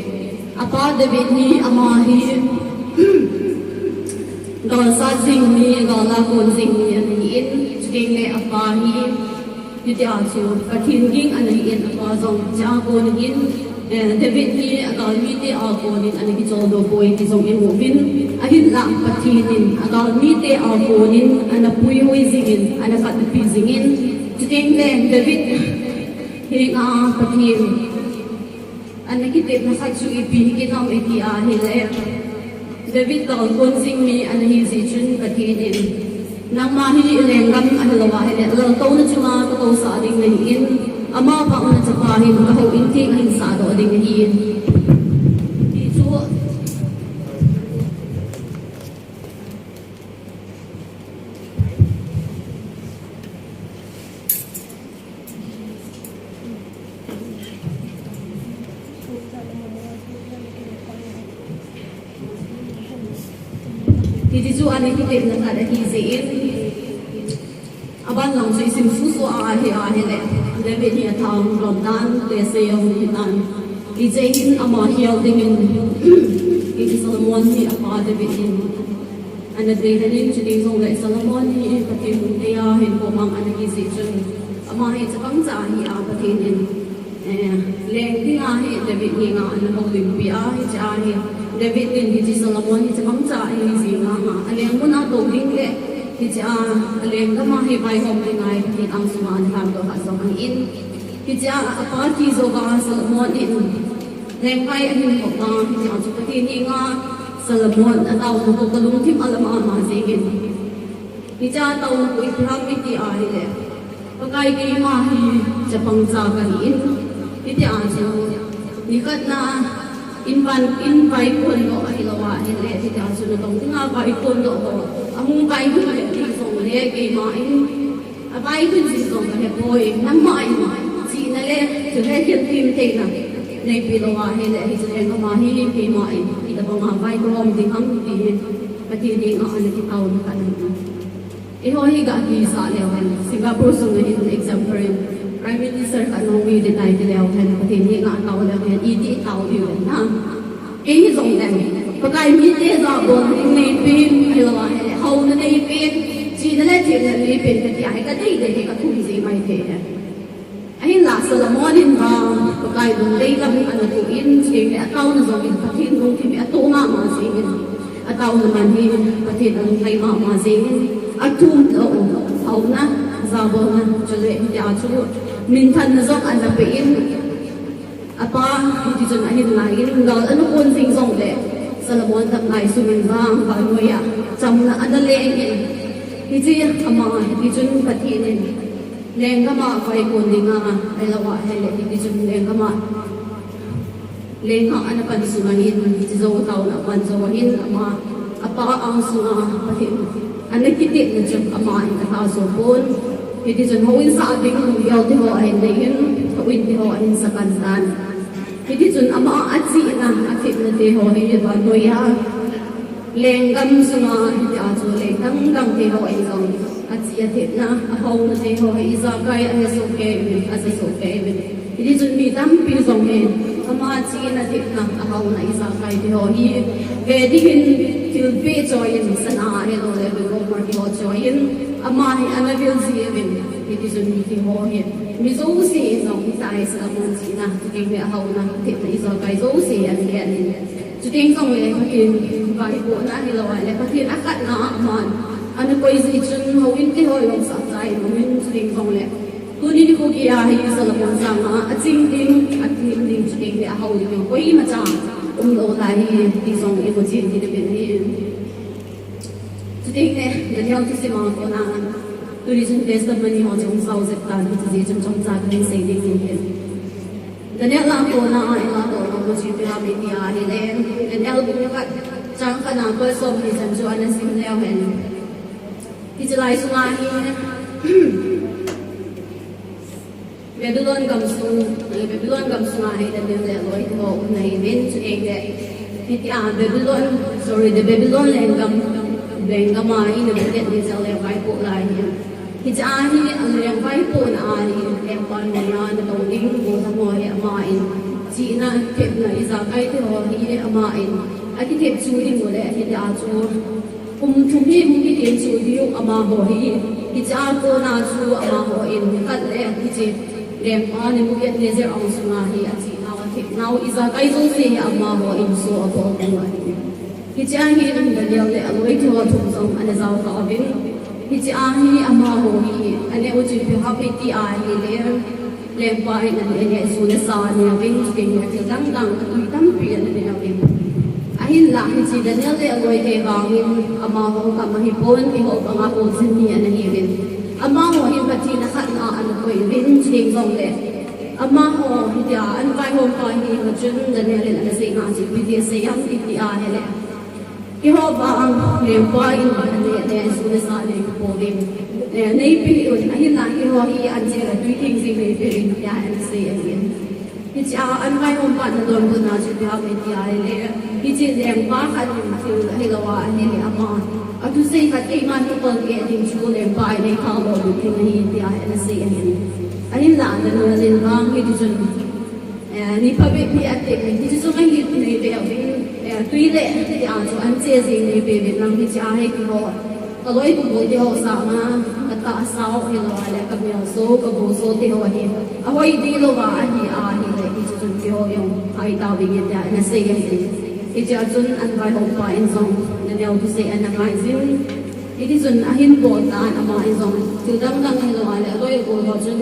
Apa David hi ama hi galsat jing mi, gal a kon jing mi ana hin, chuteng le apa hi hitia chu Pathen ging ana hin, apa jong hitia kon in, eh, David hi agalmite a kon in ana kicholdo poi ti jong imu uvin, ahinlah Pathen in agalmite a kon in ana puihoi jingin, ana khatpi jingin, chuteng le David henga Pathen ana kitepna khat chu ipi hi kit ham iti ahile, David gal kon jing mi ana hi jeh chun Pathen in, nangma hi lenggam ahilou ahile, laltouna chunga katousah ding nahin, ama vang nachapa hin kahouin theng ahin sahdoh ding ahi, ti chu Hiche chu ana kitepna khat ahi jeh in, aban lang chu isim suhsuh a ahi ahile, David hi athah hung lom dan, tesei ahung hitan. Hiche hin ama hil dingin, hiche Solomon hi apa David in ana dei lhonin, chuteng jongle Solomon hi Pathen lungdei a hinkho mang ana hi jeh chun, ama hi chapang cha ahi a, Pathen in, eh, leng dinga hi David henga ana houlimpi a, hiche a hi David in hiche Solomon hi chapang cha ahi jeh a, aleng mun a tou ding le hiche a, aleng gam a hi vaihom dinga hi Pathen angsunga ana lhamdoh kha jong ahin. Hiche a, apa ti jouva Solomon in lengkai ahin kop a, hiche a chu Pathen henga Solomon ataona ho kalungthim alam a ama jengin, Hiche a taona khu ipi ham iti ahile, Pakai, keima hi chapang cha kahi in, hitia chu nikhat na in van, in vaikon lou ahilou ahile, hitia chu natong dinga vaikon lou ho ahung vaikon le ti jong le keima in, avaikon jing jong kahe poi, nangma in chihna le thil hethem theina neipe lou ahile, hiche lenggam a hi keima in itobang a vaikon ding ham ti hi Pathen henga ana kitaona khat ahi. Eiho hi ga kisah leu hen, Singapore sunga hin example in, Prime Minister khat hung hi ding tai ti leu hen, Pathen henga tao leu hen, iti tao diu le na. Kei hi jong le, Pakai, mite jabol ding neipen, ahilou ahile haona neipen, chihna le themna neipen kati ahi, kadei dei hi kathum ji mai thei hen. Ahinla Solomon in vang Pakai lungdei lam ana toh in, chuteng le ataona jong in Pathen lungthim hi ato mama jeng in, ataona man hi Pathen alunglhai mama jeng in, athum lou, haona, jabolna, chule hitia chu minthanna jong ana pe in, apa hiti chun ahin lai in, gal ana kon jing jongle Solomon damlai sung in vang vannoi a chamna ana leng in, hiche ama hiti chun Pathen in lenggam a vaikon dinga, ahilou ahile hiti chun lenggam a, lenggam a ana pan sunga hin, hiche jou taona apan jou ahin, ama, apa angsunga Pathen ana kitepna chu ama in atha jou pon. Hiti chun houin sah ding lunggel teho ahin nei in, houin teho ahin sa pan tan. Hiti chun ama achihna, athepna teho hi vannoi a lenggam sunga hitia chu leng dang dang teho in jong achi athepna, ahaona teho hi ijakai ahe soh kei uvin, aja soh kei uvin. Hiti chun mi tampi jong hin ama chihna, thepna, ahaona, ijakai teho hi ve dingin thilpeh choi in, sana ahilou le begomer teho choi in ama hi ana vil ji uvin. Hiti chun mi teho hi, mi jouse in jong hitia hi Solomon chihna, chuteng le ahaona, thepna, ijakai jouse ana gen in. Chuteng jongle Pathen vaipohna ahilou ahile Pathen akhatna a aman ana koi jeh chun houin teho jong sahcha in um in, chuteng jongle tuni nikho geiya hi Solomon sanga aching ding, athep ding, chuteng le ahao ding jong koimacha umlou lai hi ti jong imu chen ding ahi. Chuteng le Daniel thusim a kona tuni chun testimony ho chu hung sao jep tan, hiti jeh chun chomcha kahin sei ding ahi. Daniel a kona a ilah doh nom chu ipi ham iti ahile, Daniel bung khat chang khat na pat somni chan chu ana sim leu hen. Hiche lai sunga hi Babylon gamsung, eh, Babylon gamsunga hi Daniel le aloi teho um ahiuvin, chuteng le hitia Babylon, sorry, the Babylon lenggam, lenggam a hi Nebuchadnezzar leng vaipoh lai hi. Hiche a hi aleng vaipohna a hi lengpa noina natong ding gollhang ho hi ama in chihna, thepna, ijakai teho hi ama in akithep chu ding u le hitia chu kum thum hi hung kiten chu diu amaho hi. Hiche a kona chu amaho in nikhat le hiche lengpa Nebuchadnezzar angsunga hi achihnau, athepnau, ijakai jouse hi amaho in so abol diu ahi. Hiche a hi Daniel le aloi teho thum jong ana jao kha uvin. Hiche a hi amaho hi aneh u chu ipi ham iti ahile, lengpa in aneh, aneh jona sa aneh uvin, chuteng le thil dang dang atui tampi ana neh uvin. Ahinla hiche Daniel le aloi te vangin amaho kama hipon, eiho banga holjin mi ana hiuvin. Amaho hin Pathen akhatna a ana koi uvin, chuteng jongle amaho hitia an vaihompa henga chun Daniel in ana seina chu ipi ti asei ham iti ahile, keiho vang lengpa in aneh, aneh jona sa nei pouvin, eh, neipeh un, ahinla keiho hi anchel a tui theng jeng neipeh in tia ana sei ahi. Hiche a an vaihompa in adonbutna chu ipi ham iti ahile, hiche lengpa khat in thil ahilou ahile ama athusei khat keiman kakol keh ding chu lengpa in eithalo ding ahi tia ana sei ahi. Ahinla Daniel in vang hiti chun, eh, ni phabep hi atep in, hiche chunga hi neipe uvin, eh, tui le tia chu anche jeng neipe uvin lang, hiche a hi keiho kaloi kagol teho sanga katahsa u ahilou le kamel so, kabo so teho hi ahoi deh louva ahi ahile, hiche chun keiho jong hai tauving e tia ana sei ahi. Hichea chun an vaihompa in jong Daniel thusei ana ngai jin. Hiti chun ahin bol tan, ama in jong thil dang dang ahilou le aloi agol ho chun,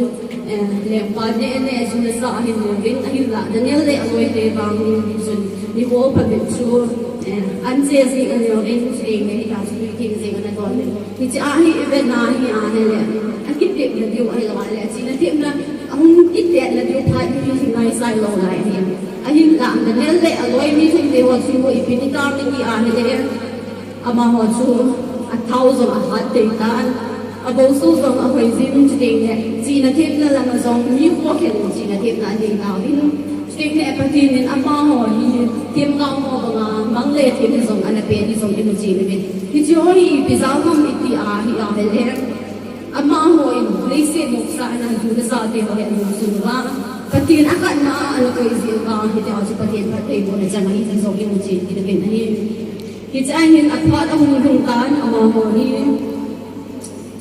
eh, lengpa neh, neh jona sa ahin neuvin, ahinla Daniel le aloi te vangin hiti chun nikho phabep chu An che jing uvin, chuteng le hitia chu mi theng jeng ana don in. Hiche a hi i vetna hi ahile, akitepna diu ahilou le, achena themna, ahung kitetna diu phat hi hi ngaisah lou lai ahi. Ahinla Daniel le aloi mi thengte ho chu ipi ti tam iti ahile, amaho chu athao jong ahat deh tan, abol su jong ahoi jin, chuteng le chena themna lama jong mi kho khen chena themna anei tauvin. Chuteng le Pathen in amaho hi themgao ho banga mang le them hi jong ana pen hi jong imu chen uvin. Hiche ho hi ipi jal ham iti ahi ahile, amaho in leiset nopsahna, ju le ja te ho hi alungsun uva, Pathen akhatna a ana koi jeh uva, hitia chu Pathen phattheibohna chang ahi ti jong imu chen kit uvin ahi. Hiche a hin aphat ahung lhung tan amaho hi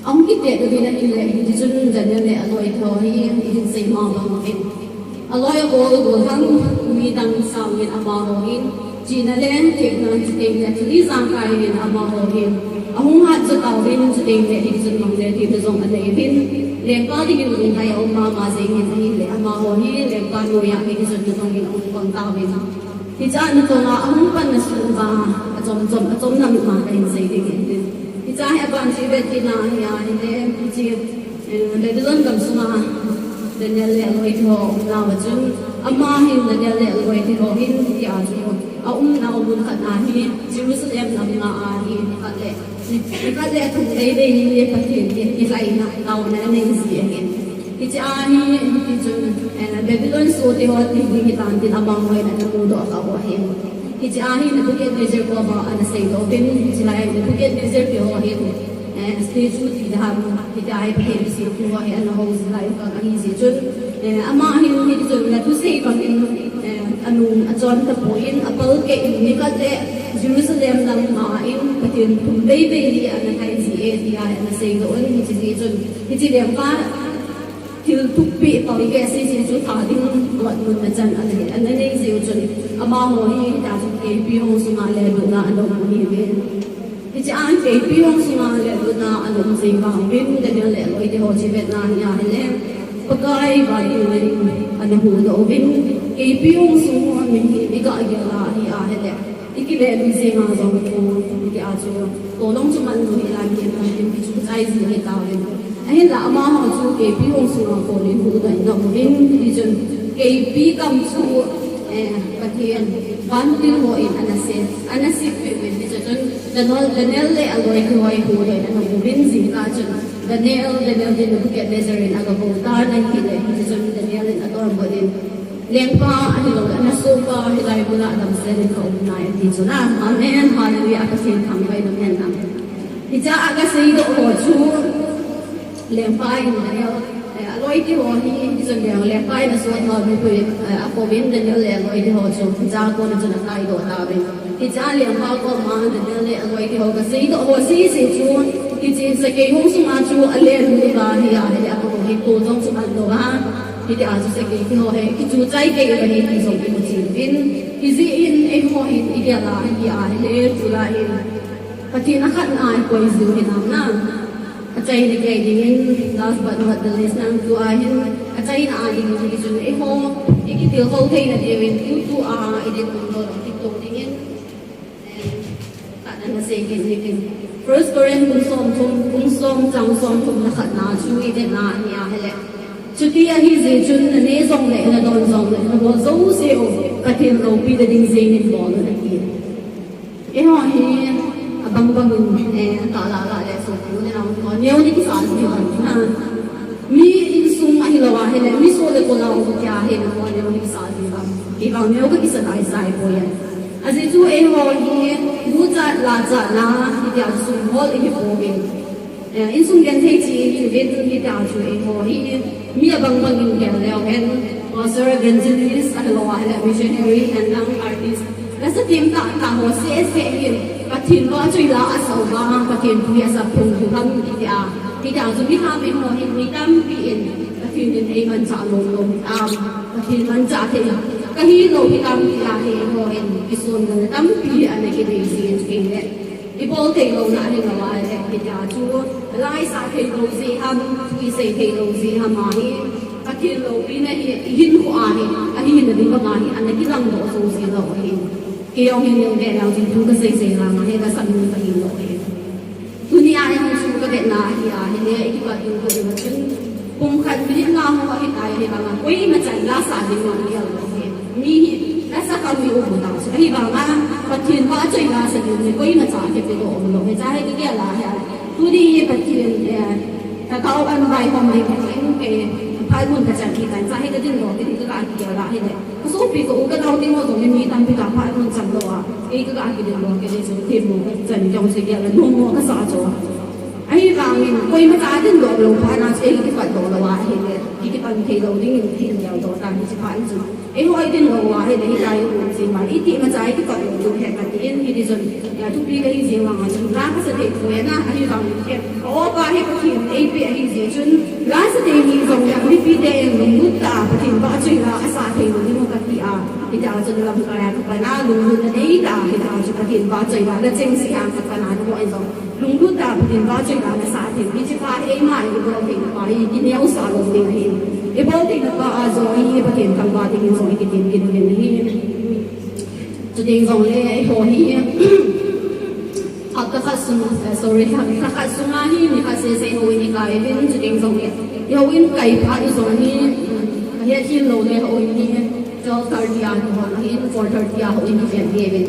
ahung kitet uvin ahile, hitichun Daniel le aloi te ho hi ihin sei ma bang uvin. Aloi agol gol hang midang sangin amaho hin chena le themna, chuteng le thil ijakai in amaho hin ahung hat jo tauvin, chuteng le hitichun mang le themna jong anei uvin. Lengpa dingin lunglhai aum mama jengin ahile, amaho hi lengpa noiya hitichun natong in ahung pang tauvin. Hiche a natong a ahung panna sun uva, achom chom, achomna ma kahin sei ding ahi. Hiche a hi aban chu i vet kit na ahi ahile, hiche, eh, Babylon gamsunga Daniel le aloi te ho aumnauva chun, ama hin Daniel le aloi te ho hin hitia chu aumnau mun khat na hi Jerusalem lamnga ahi, nikhat le, nikhat le thum teitei hi Pathen hi kilhaina taona anei ji ahi. Hiche a hi, hitichun, eh, Babylon sohte ho ti ding hitan tin amaho in ana mudoh kha u ahi. Hiche a hi Nebuchadnezzar koma ana seidoh uvin, hiche lai Nebuchadnezzar te ho hin, eh, statue ti ding ham, hitia hi Pathen thuseipeh ho hi ana hou ji lai u kang ahi jeh chun, eh, ama hin hitichun ana thusei bangin, eh, anung achon tapon, apalkeh in, nikhat le Jerusalem lamnga in Pathen thum teitei hi ana lhai ji e tia hi ana seidoh un, hiche jeh chun, hiche lengpa thil thupeh palkeh sese chu tha ding lotmun na chan ana, ana nei jeh u chun, amaho hi hitia chu keipi hong sunga lelutna ana um u ahiuve. Hiche a keipi hong sunga lelutna ana um jing vang uvin, Daniel le aloi te ho chu i vetna hi ahile, Pakai vantil in ana huhdoh uvin, keipi hong sung a mi hi i gah gel a hi ahile, i kilelui jenga jong chu, hitia chu tolong chu man lou hila mi, mi, mi chu chai ji ahi tauvin. Ahinla amaho chu keipi hong sunga kona huhdoh in ana um uvin, hichun keipi kam chu, eh, Pathen vantil ho in ana se, ana sempeh uvin, hichun Daniel, Daniel le aloi te ho hi huhdoh in ana um uvin, jingkah chun Daniel, Daniel tin Nebuchadnezzar in aga kou tan ahile, hichun Daniel in adonbut in, Lengpa ahilou le, ana sohpa hilai muna damsel in ka um nai ati chu na. Amen. Hallelujah. Pathen thangvah in umhen lang. Hiche a kaseidoh ho chu, lengpa in Daniel, eh, aloi te ho hi, hichun leng, lengpa in asot ho hi pui, eh, akouvin Daniel le aloi te ho chu, hiche a kona chun akaidoh tauvin. Hiche a lengpa koma Daniel le aloi te ho kaseidoh ho sese chu, hiche sakei hong sunga chu alen uva hi ahile, akou hi kou jong chu man louva. Hitia chu sakei te ho hi kichu chai kei uva ahi ti jong imu chen uvin. Hijeh in eiho hin igel a hi ahile, tulai hin Pathen akhatna a ikoi jiu hinam na. Achaina kei dingin, last but not the least, nang tua hin achaina a dingin hichun eiho ikitilkhou theina diuvin tutua idinmun lou kit lou dingin, eh, khat ana sei kit uvin. First Corinth bung somthum, bung som chang somthum le khatna chu ivetna ahi ahile, chuti ahijeh chun naneh jongle, nadon jongle, nabol jouse u Pathen loupina ding jengin bol un ati. Eiho hi abang bangin, eh, atahlah lah le sopi u le nao ho neo ding kisah ji ham na. Mi insung ahilou ahile, mi soh le kol a um tia hi nao neo ding kisah ji ham. Kei vang neo kakisa naisah poi. Ajeh chu eiho hi buchat lachatna hitia sum hol ihi pouvin. Eh, insung genthei cheh ihiuvin, hitia chu eiho hi mi abang bangin gel leu hen, pastor, evangelist, ahilou ahile missionary, and young artist, lasa themtah tah ho sese hin Pathen lou a chu ila asah uva, Pathen thu hi asap thong diu ham kitia. Hitia chu mi ham eiho hin mi tampi in Pathen in eimanchah nom nom hitam, Pathen manchah thei kahi lou hitam tia hi eiho hin kisondohna tampi ana kinei jin, kei le ibol thei louna ahilou ahile, hitia chu laisah thei lou jeh ham, thu isei thei lou jeh ham ahi, Pathen loupina hi ihinkhoa hi ahina ding banga hi ana kilangdoh jou ji lou ahi. Kei jong hin nung ve nau jing thu kasei sei vang a hi kasam nu kahi lou e. Tuni a hin thu kavetna ahi a, hile, i kipat ding ko ding chun. Pumkhat minute nga ho ahi tai, hivang a koima chan la sa ding ho hi lou e. Mi hi, la sa ka mi u bu ta. Hivang a, Pathen vahchoi la sa ding hi koima cha kipe lou lou. Hiche hi kei la hi. Tuni hi Pathen, eh, ka kau an vai hom ding Pathen ke, phat mun kachan hi tan. Cha hi kadin lou, kadin ka kila hile. Kasopi ka u ka nao ding ho jong mi tampi kaphat mun chang lou a. Kei ka kidin lou, kei le chu themmo kachan jong chu kei la nommo kasa chu. Ahivangin koima cha ding lou lou phat na chu kei kipat lou lou a, ahile, kei kipan thei lou dingin thil jao lou tan hiche phat chu. Eiho idin lou a, ahile, hitia i um jing ma, iti ma cha kipat lou lou he katin, hiti chun, ya, thupi kahi jing vang a chun, la kasa thei poi na, ahivangin kei, ka opa hi Pathen eipeh ahi jeh chun, la sa thei ni jong le, mipi ten lunglut tah a Pathen vahchoi la asa thei lou ding u kati a, hitia chun lamkai a kapan a, lunglut na nei tah a, hitia chun Pathen vahchoi la, la cheng seh a kapan a, nangho jong lunglut tah a Pathen vahchoi la nasa thei, hiche pa hi eima i bol theina pa hi, kineosah lou ding ahi. I bol theina pa a jong hi, Pathen thangvah dingin jong i kitem kit uvin ahi. Chuteng jongle, eiho hi, hapta khat sung, eh, sorry, hapta khat sunga hi, ni khat sese houin i kai uvin, chuteng jongle, i houin kai phat i jong hi, mm, ka het hih lou le houin hi, twelve thirty a kihon ahin, four thirty a houin kivet uvin.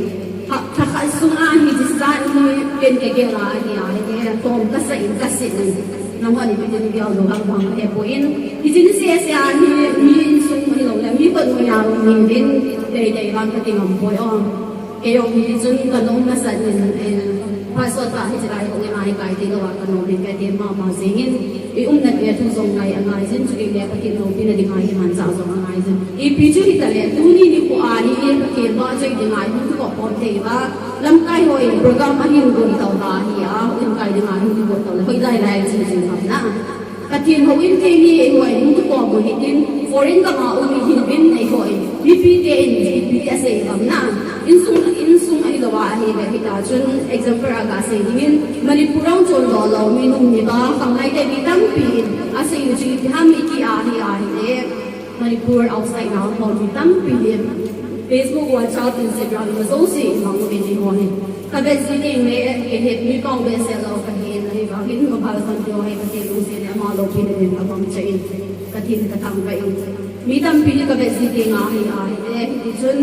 Hapta khat sunga hi, jisa hi, pen kagel a ahi a, hi, tom kasa in, kasin in. Nangho ni pen kagel lou, hapta khat hepoi in. Hiche ni sese a hi, mi insung hilou le, mi khut noiya um uvin, teitei vang kati ngam poi o. Kei jong hichun ka nom nasat in, eh, pastor pa hiche lai hung in a hi kai thei lou a ka nom in ka ti mama jing in, i umna te thu jong ngai angai jin, chule Pathen loupina dinga hi manchah jong angai jin. Ipi chu hita le, tuni nikho a hi Pathen vahchoi dinga hi hung kikhop khom thei uva, lamkai hon program ahin gon tauva hi a, houin kai dinga hin kigon tau le, hoilai lai chu jing ham na. Pathen houin te hi, eiho in hung kikhom u hitin, foreign gam a um i hiuvin eiho in, mipi te in, mipi te asei vang na. Insung, insung ahilou a ahile, hita chun example a kasei dingin, Manipur a chon lou lou, mi nung mi pa, khanglai te mi tampi in, asei u chu ipi ham iti a hi ahile, Manipur outside na um ho mi tampi in, Facebook, WhatsApp, Instagram, na jouse in mang uvin eiho hi. Ka vet ji teng le, kei hi mi pao behseh lou kahi in, ahivangin mobile phone kihou hi Pathen lungset in ama loupina in abang cheh in, Pathen kathangvah in. Mi tampi in ka vet ji teng ahi, ahi, eh, hiti chun,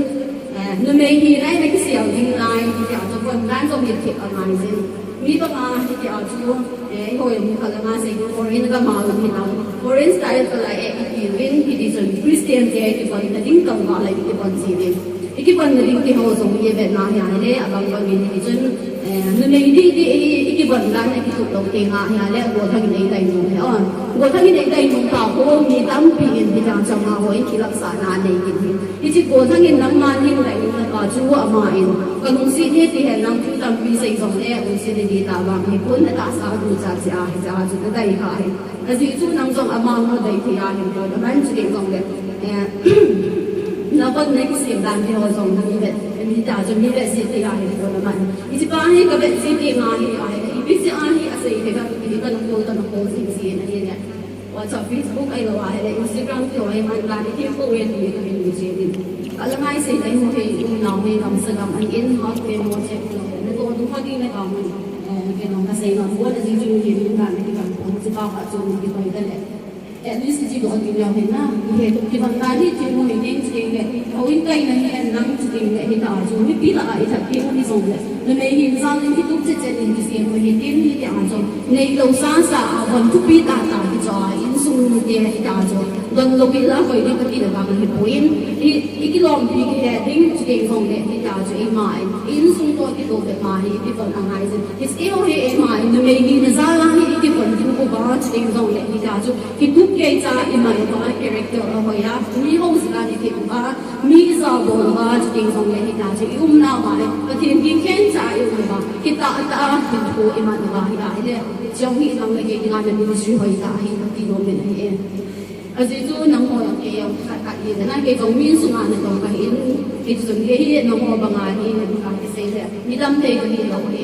eh, numei hina in kisel ding lai, hitia chu von dan jong hi thip angai jin. Mi banga hitia chu, eh, eiho jong mi khat langa sei ding foreign gam a um hinam. Foreign style ka la eh, iti uvin, hiti chun Christian te kivon na ding tong ka la kivon ji uvin. I kivonna ding keiho jong i vetna hi ahile, abang bang in hichun, eh, numei didi i, i kivon dan a kitup lou teng ahi ahile, gollhang in eidai nom le, o. Gollhang in eidai nom tah khu, mi tampi in hitia chang a houin kilhatsahna anei kit hi. Hiche gollhang in nangman hin dai nomna pa chu ama in, ka lungset e ti hen lang thu tampi sei jongle, lungset didi tah vang hi pon na tahsa a ducha cheh a, hiche a chu nadai kha hi. Ajeh chu nang jong ama ho dai thei a hin pon aman, chuteng jongle, eh, na von na kisem dan keiho jong na mi vet, mi ta chu mi vet ji thei a hin pon aman. Hiche pa hi ka vet ji teng ahi, ahi, ipi jeh a hi asei thei ham ti hi kana kol, kana kol jing jin ahile. WhatsApp, Facebook ahilou ahile, Instagram keiho hi man dan i thempou ve ti hi kahin mu jin. Ka la ngai sei dai mu thei, um nau hi gamsa gam an in, hot pe mo che, na to du ma ding na ka mun. Eh, kei jong kasei ngam pon, ajeh chu mi hi min dan kigam pon, chu pa khat chu mi kikoi ta le. At least ji doh ding leu hin na, mi hi kivon dan hi thil mu hi ding, chuteng le, houin kaina hi en lang, chuteng le, hita chu, mipi lah a i that ding hi jong le, numei hin jal in kitup chet chet in kisem u hitin, hitia chu, neilou sasa a, von thupi tah tah hi chu a, insung mite hita chu, don lou in la koi ding kati le vang hi poi in, i, i kilompi kihe ding, chuteng jong le, hita chu, eima in, insung toh kitoh ve ma hi, i von angai jin. Hiche ho hi eima in numei hina jal a hi i kivon diu uva, chuteng jongle hita chu kitup kei cha i man uva, character ahoi a, mi houset a i kit uva, mi ijao bol uva, chuteng jongle hita chu i umna uva le Pathen kikhen cha i um uva, kitah tah a hinkho i man uva hi ahile, chujong hi nang le kei dinga na ministry hoitah ahi kati nom in ahi e. Ajeh chu nangho jong kei jong khat khat hi, na kei jong mi insunga natong kahin, kei chun kei hi nangho banga hi, na banga kisei le, mi damthei kahi lou hi.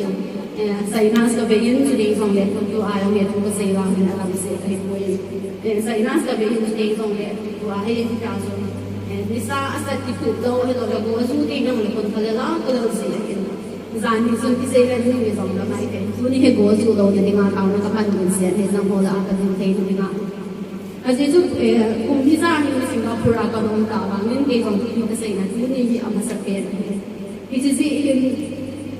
Eh, sinus kave in, chuteng jongle, tua jong le thu kasei vang hin adamsel kahi poi. Eh, sinus kave in, chuteng jongle, tua hi, tua chu, eh, Sa asat kitup lou, hilou le go ju ding jong le kon kha le la, ko lou si le kin. Jan ni sun kisei le ni ni jong la mai te. Tuni hi go ju lou na dinga taona kaman din se ni jong ho la a kadin thei na dinga. Ajeh chu, eh, kum hijat hi Singapore a kaum tah vangin kei jong hi kasei na tuni hi amasapen. Hiche jeh hin,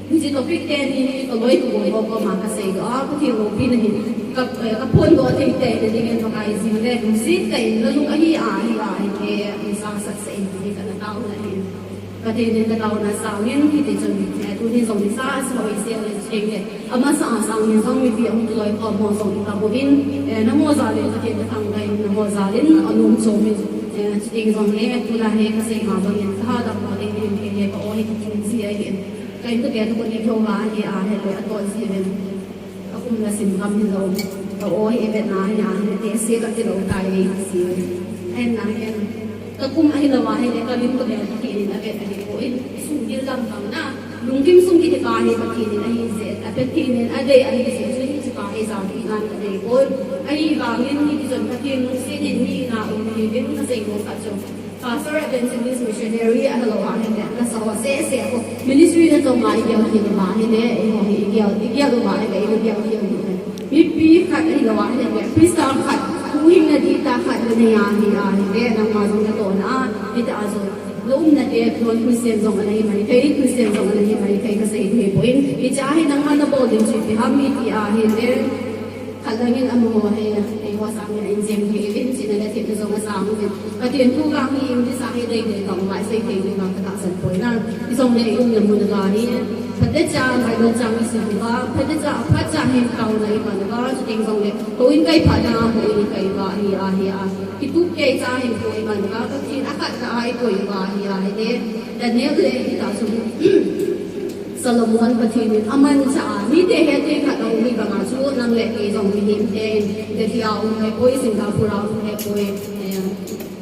hiche topic teni hi kaloi kagol ho koma kasei doh a, Pathen loupina hi ka, eh, kaphondoh thei tei na dingin Pakai jing le lungset tah in nalung ahi a, ahi a, ahi e, nisa sat sah in, hi kana taona hin. Pathen in kataona sangin, hiti chun, eh, tuni jong nisa sah hoi se le cheng le. Amasa a sangin jong mipi ahung kiloi khom ho jong itam uvin, eh, nangho jal in Pathen kathangvah in, nangho jal in anom chom in, eh, chuteng jong le, tulai hi kasei ma bangin, kahadam ma ding in, kei le ka-o hi kichun ji ahin. Ka in toh gei toh kon ikihou va ahi a, ahile ato ji uvin. Ka kum la sim gam hilou, ka-o hi ivet na hi a, ahile tehse kati lou tai ve kati. Ahin na hin. Ka kum ahilou va ahile, ka lim toh gei toh kinin avet ahipoi, sung gil lam bang na. Lungthim sung kiti pa hi Pathen in ahi jeh, a Pathen in adei ahi jeh chun hiche pa hi japi ngan kadei poi. Ahivangin hiti chun Pathen lungset in mi na um hi vin kasei nom khat chu. Pastor, evangelist, missionary ahilouva ahile, nasa ho sese ho ministry natong a igel kit uva ahile, eiho hi igel, igel uva ahile, igel kit uva ahile. Mipi khat ahilouva ahile, Christa khat, huhhingna dihtah khat nanei a hi ahile, nangma jong natohna a, hiti a jong. Na umna te, non Christian jong ana hi maithei, Christian jong ana hi maithei kasei thei poi. Hiche a hi nangma nabol ding chu ipi ham iti ahile, khat langin amaho hi, eiho sangin a injeng thei uvin, chihna le thepna jong asang uvin. Pathen thu vang hi English a hi deidei vang uva isei thei ding vang katahsan poi na. Hijongle i umna mun uva hi, phatecha Bible chang isim uva, phatecha, phatecha hi taona iman uva, chuteng jongle, houin kai phatna, houin kai uva, hi a, hi a. Kitup keicha hinkho iman uva, Pathen akhatna a ikoi uva hi a, hile, Daniel le hita chu, Solomon Pathen in amanchah a, mite hetthei khat aum hi banga chu, nang le kei jong mihem ten, Delhi a um hepoi, Singapore a um hepoi, eh,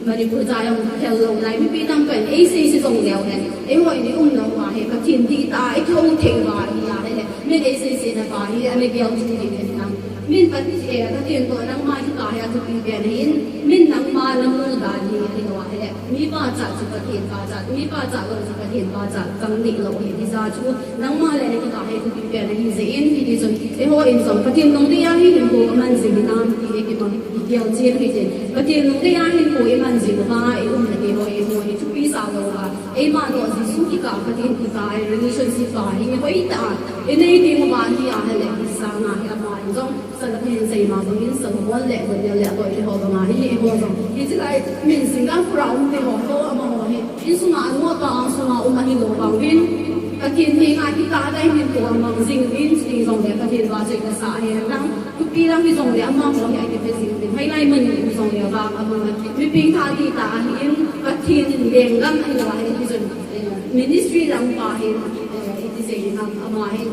Manipur cha jong khel lou lai, mipi tamtah in, eisei sei jong leu hen, eiho in i umna uva hi, Pathen dihtah a, ikihou thei uva hi a, hile, min eisei sei na pa hi, ana gel chu ding hen lang. Min Pat-, eh, Pathen toh nangma kikah hi athupi pen ahin, min nangma namu dan hi, ahi lou ahile. Mi pachat chu Pathen pachat, mi pachat lou chu Pathen pachat, kang dih lou ahi, hijeh chun, nangma le nakikah hi athupi pen ahi jeh in, hiti chun, eiho in jong, Pathen lungdei a hi hinkho kaman jing hinam, ti hi kimang, kigel chen hitin. Pathen lungdei a hinkho iman jing uva, i umna te ho, eiho hi thupi sa lou uva. Eima toh Jesu kikah, Pathen kikah, relationship pa hi, hoitah a, inei ding uva hi ahile, hisanga hi ama in jong, Sala hin seima bangin Solomon le Daniel le aloi te ho banga hi, eiho jong. Hiche lai, min Singapore a um te ho, ho amaho hi. Insunga anu apa angsunga um ahilou vangin. Pathen henga kitah dai min ko amang jing uvin, chuteng jongle Pathen vahchoina sa ahi lang. Thupi lang hijongle amaho hi akiphe jing uvin. Hoilai mun in um jongle vang amang. Mipi thah dihtah ahin, Pathen in lenggam ahilou ahi, hichun, eh, ministry lang pa hin, eh, iti sei ham, ama hin.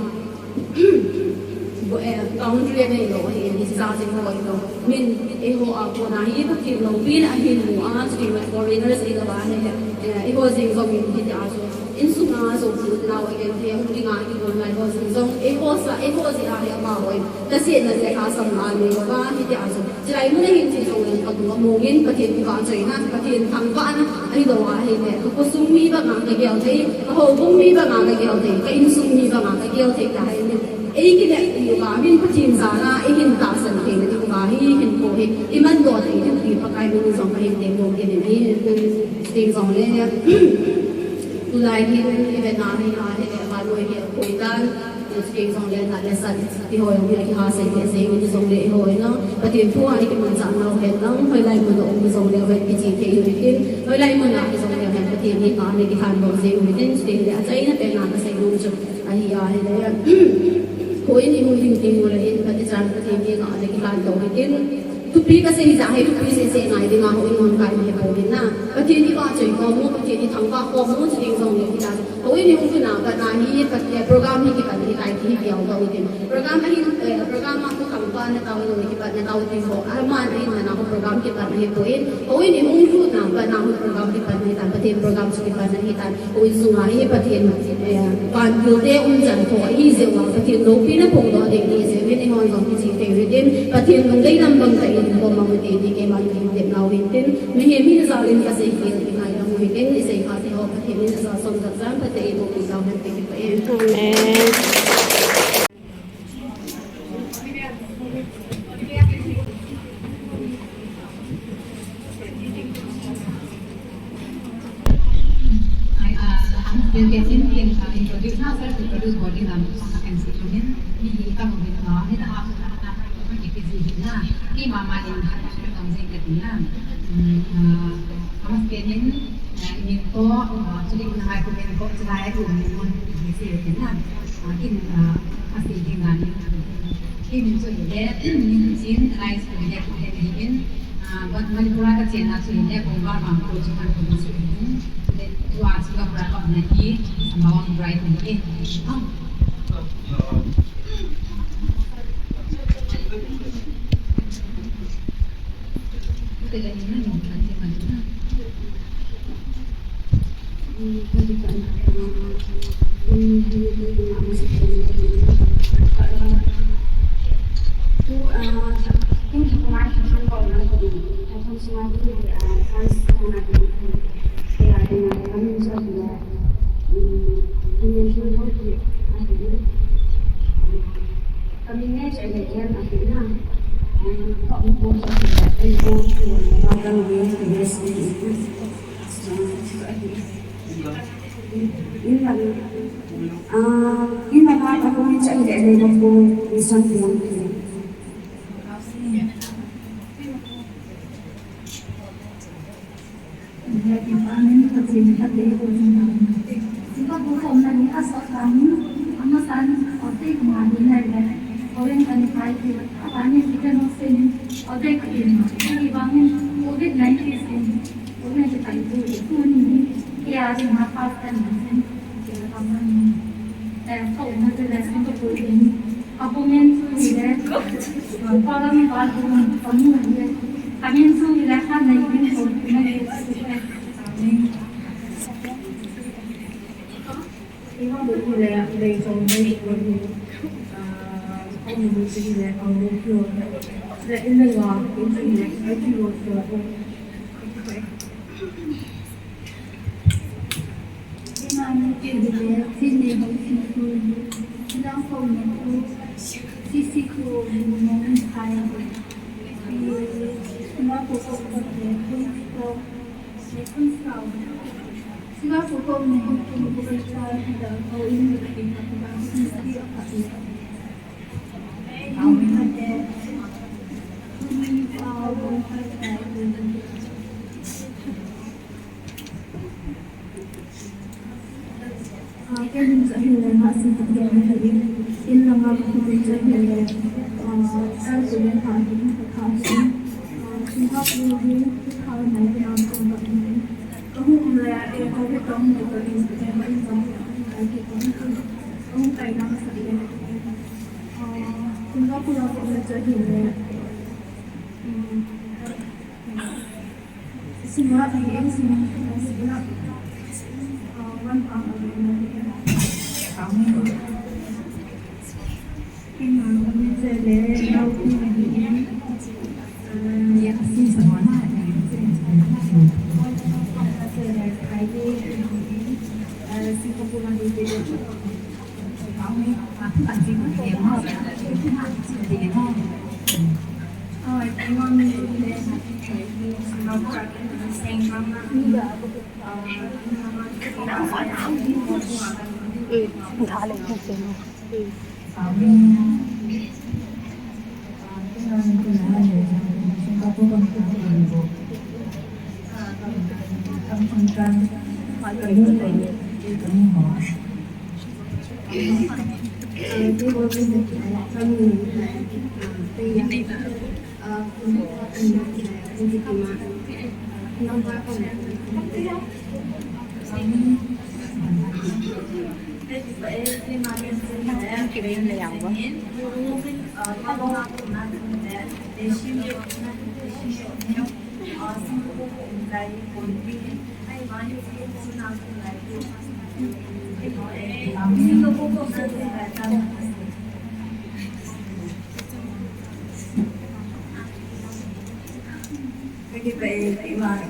Bo-, eh, boundary anei lou ahin, hiche jeh a jing lou ahin. Min, eiho a kona hi, Pathen loupina ahin mu a, chuteng le foreigners ahilou ahile, eh, eiho jeng jong in hitia chu. Insunga jong pi u nao agenthei, hung dinga kigol ngai ho jeng jong, eiho sa, eiho jeh a hi amaho in. Tasetna le lhasam na anei lou a, hitia chu. Chulai mun a hin hiche jong le katung a mongin Pathen kivahchoina, Pathen thangvahna, ahilou ahile, ka khosung mi banga kagel thei, ka houbung mi banga kagel thei, ka insung mi banga kagel thei tahen. Ei kineppi uva, min Pathen jal a, eihin tahsan theina diuva, hi hinkho hi, imandoh thei diu hi, Pakai min in jong kahin temmo kit in, ahi, chuteng jongle, tulai hin, ivet na hi, ahile, vannoi hi, akoi tan, Chuteng jongle nat le sat, ti ho jong hi akihasei lheh jeng in, jongle eiho in, Pathen thu a ikimanchah nau hen lang, hoilai mun a um jongle ven kichih thei u hitin, hoilai mun a jongle ven Pathen henga ana kilhandoh jeng u hitin, chuteng le achaina pen a kasei nom chu ahi ahile. Houin ihung ding teng ule hin, Pathen chan Pathen henga ana kilhandoh u hitin, Thupi kasei jeh hi thupi seh seh ngai dinga houin hung kai hi pouvin na. Pathen ivahchoi khom u, Pathen ithangvah khom u, chuteng jongle hita. Houin ihung lhun a pat na hi, Pat-, eh, program hi kipan hi tai ti hi kiau tau tin. Program ahin, eh, program a kithangvahna tau, iloi kipatna tau ti ho. Aman ahin mana ho program kipatna hi pouvin. Houin ihung lhun a pat na ho program kipatna hi tan. Pathen program chu kipatna hi tan. Houin sunga hi Pathen, eh, vantil te umchan tho ahi jeh uva, Pathen loupina phongdoh ding ahi jeh uvin, eihon jong kichih thei u hitin, Pathen lungdei lam bang tah in, ko mang u hite ti keiman kahin tep nau hitin, mihem hina jal in kasei khel ding ahi, amu hite. Amen.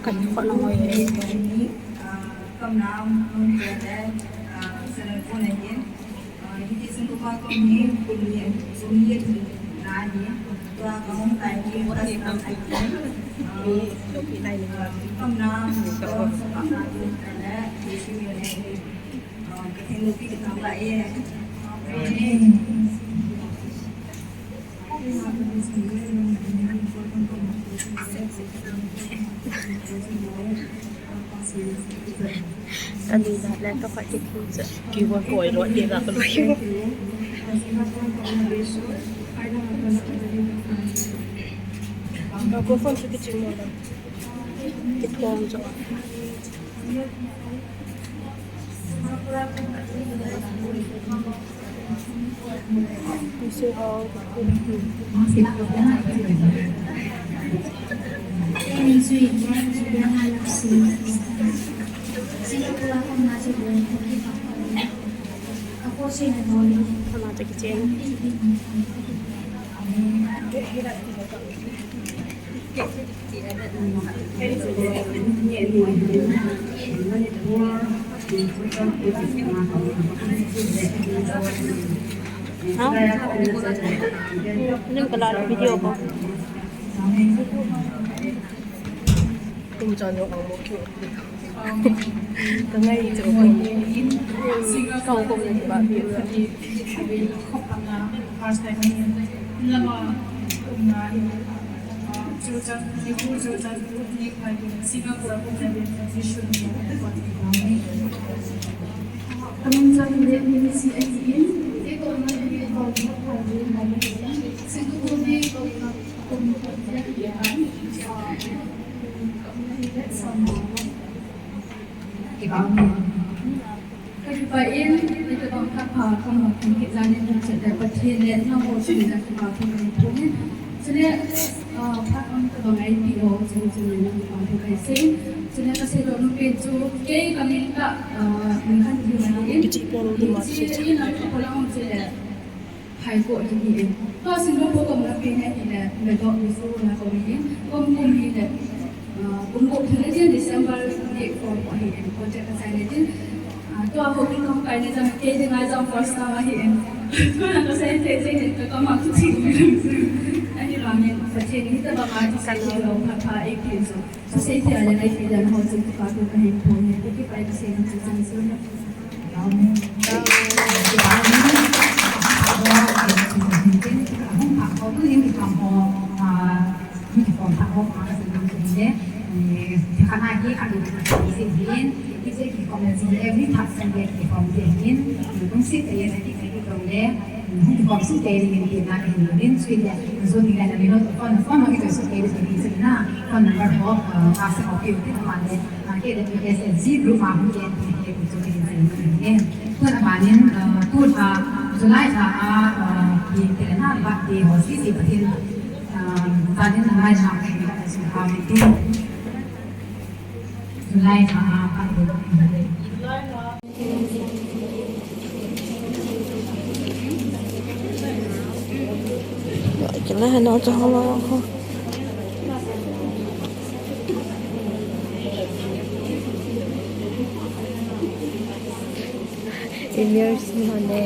Kan khut na ngoi. Nam, nun, pele, ah, seven, four, nine. Ah, hiti sung ko pa ko ni, ko ni, ko ni, na ni. Tua ka hong tai ni, ko ni, ko ni, ah, kam nam, ko, ko kam nam, pele, Jesu ni, ah, ka theng lo pi ka tam ba e. Amen. Ani da le to khat ki thu cha. Ki wa koi lo ye da ko lo. Ka ko phone chu ki chi mo da. Ki thom cha. Nim kala video ko. Kum chan yo ang mo kyo. Ka ngai chu ko. Ka ko ni ba bi. First time ni lama kumna in, uh, Churachandpur, Churachandpur ni Singapore ko na transition ni ko ni. Kamun chan le ni si ai in, e ko na ni ko ni ko ni. Singapore ni ko ni ko ni. Kibang ni. Ka kipah in, ka kibang kha pha, ka mo khin kit lai in, ka chet le Pathen le, na ho chin le, ka kipah khin kit in. Chule, ah, phat ang ka bang ai pi ho, chule, chule, na kipah khin kit in. Chule, ka sei doh nom pen chu, kei ka min ka, ah, min khan hi na in. Kichi pon di ma. Chule, in ang ka pala hong chule. Hai ko hi hi in. Tua Singapore kom na pi na hi le, me dok ni su na kom hi in. Kom kom hi le, ah, kom kom hi le, December ni kom ko hi in. Project ka sai le din. Ah, tua ho ki kom kai ne jam ke de ngai jam first time hi in. Tua na ka sai te te ne ka ma tu thi. Ani ba ne Pathen ni ta ba ma ti sai lo pha pha e ki so. Sa sei thei a le ngai thei dan ho chu kipah thu ka hin phong e, kipah ka sei na chu chang chu na. Amen. Every time Sunday, Hung kikhom soh kei ding in tina kahin uvin, chuin le, zon ding le na min hon phone, phone hung kitoh soh kei ding in, chuin na phone number ho, ah, WhatsApp ho peh uvin, aban le, ah, K W S S G group a hung kei ding in, kei chu kahin sei ding in. Tun aban in, ah, tu lha, July lha a, ah, hi tele na birthday ho sese Pathen, ah, tan in na mai lha kahin, ah, su ha min tin. July lha a birthday. Kila heno cha ho ho. Immerse ni hone.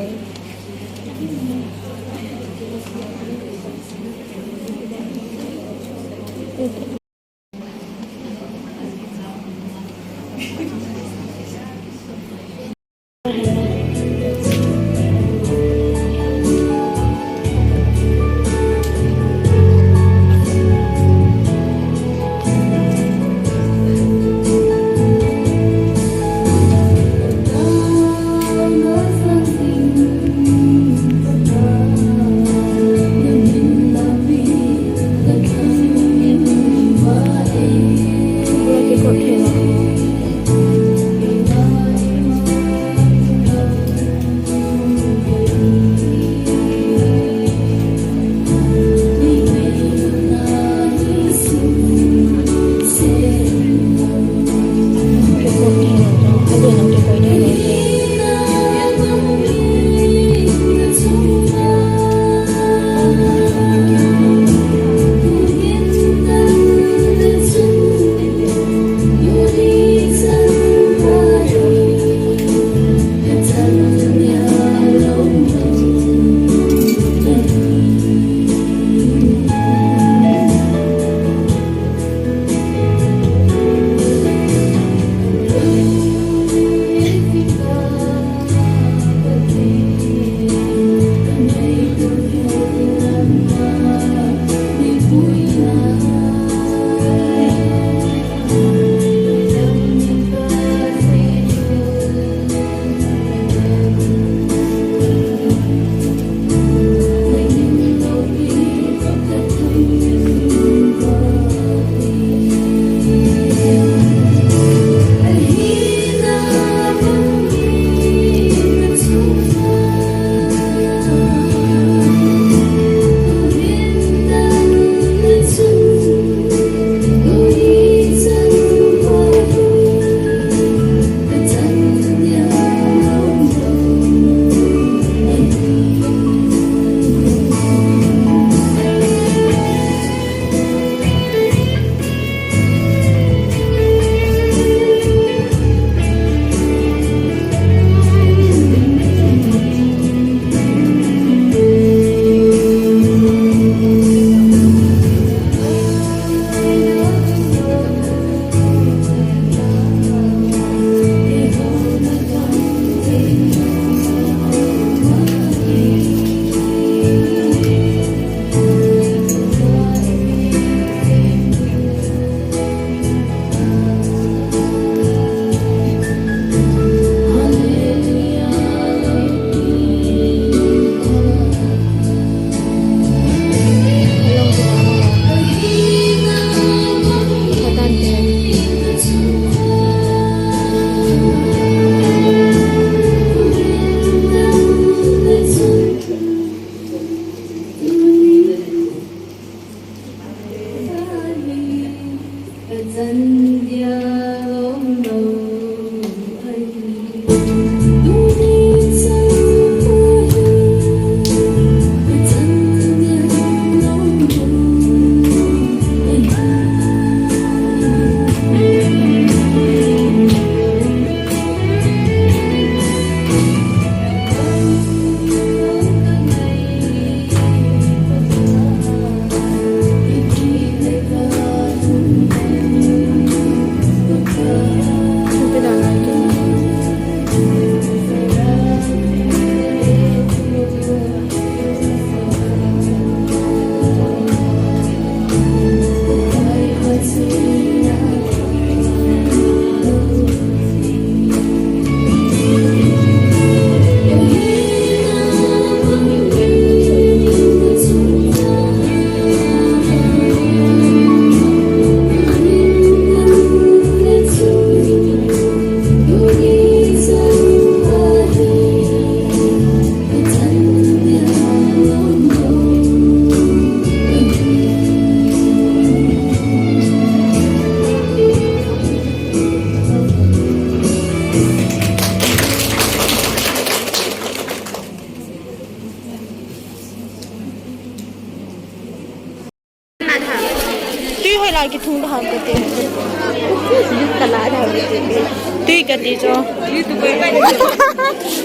Tui kati cho.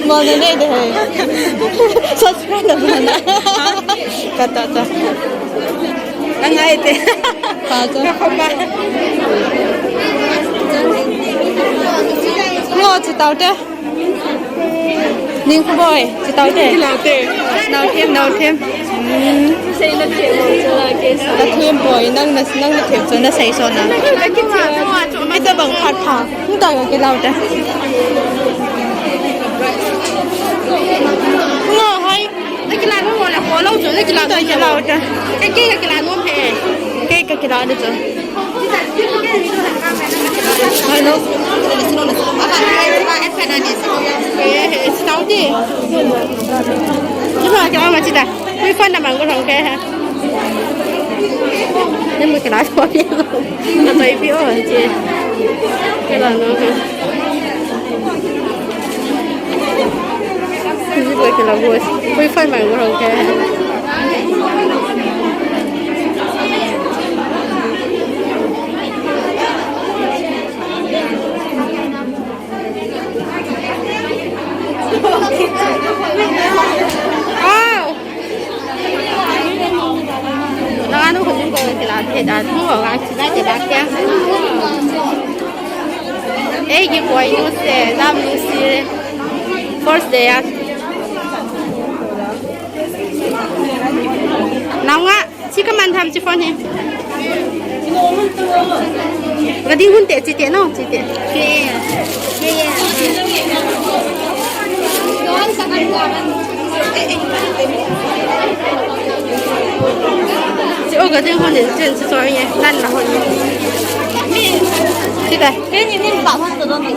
Mona nei de hai. Subscribe na mona. Kata ta. Angai te. Ka cho. Ka khoma. Ngo chu tau te. Ning khu boi, chi tau te. Chi lau te. Nau them, nau them. Hmm. Sei na them mo chu la ke sa. Na them boi, nang na, nang na them chu na sei so na. Na ki cha mo chu ma. Ita bang phat pha. Nta ka ki lau te. Ngo hai. Na ki la mo la ko lau chu, na ki la. Nta ki lau te. Ke ke ki la mo phe. Ke ka ki la de chu. Hello. Eh, eh, sitaute. Chuma kila ma chita. Hui fan na mango thong ke ha. Ni mu kila ko ni. Na toi pi o che. Kila no ha. Ni mu kila ko. Hui fan mango thong ke. Wow. Nang anu ko ko kila ke da tu wa kila ke da ke. Ei ki koi nu se, dam nu se. First day at. Nang a. Chi ka man tham chi phone hi. Ka ding hun te chi te no, chi te. Chi o ka ding hun ni chen chi so ye, nan na hun. Chi te. Ke ni ni ba hun to do ni.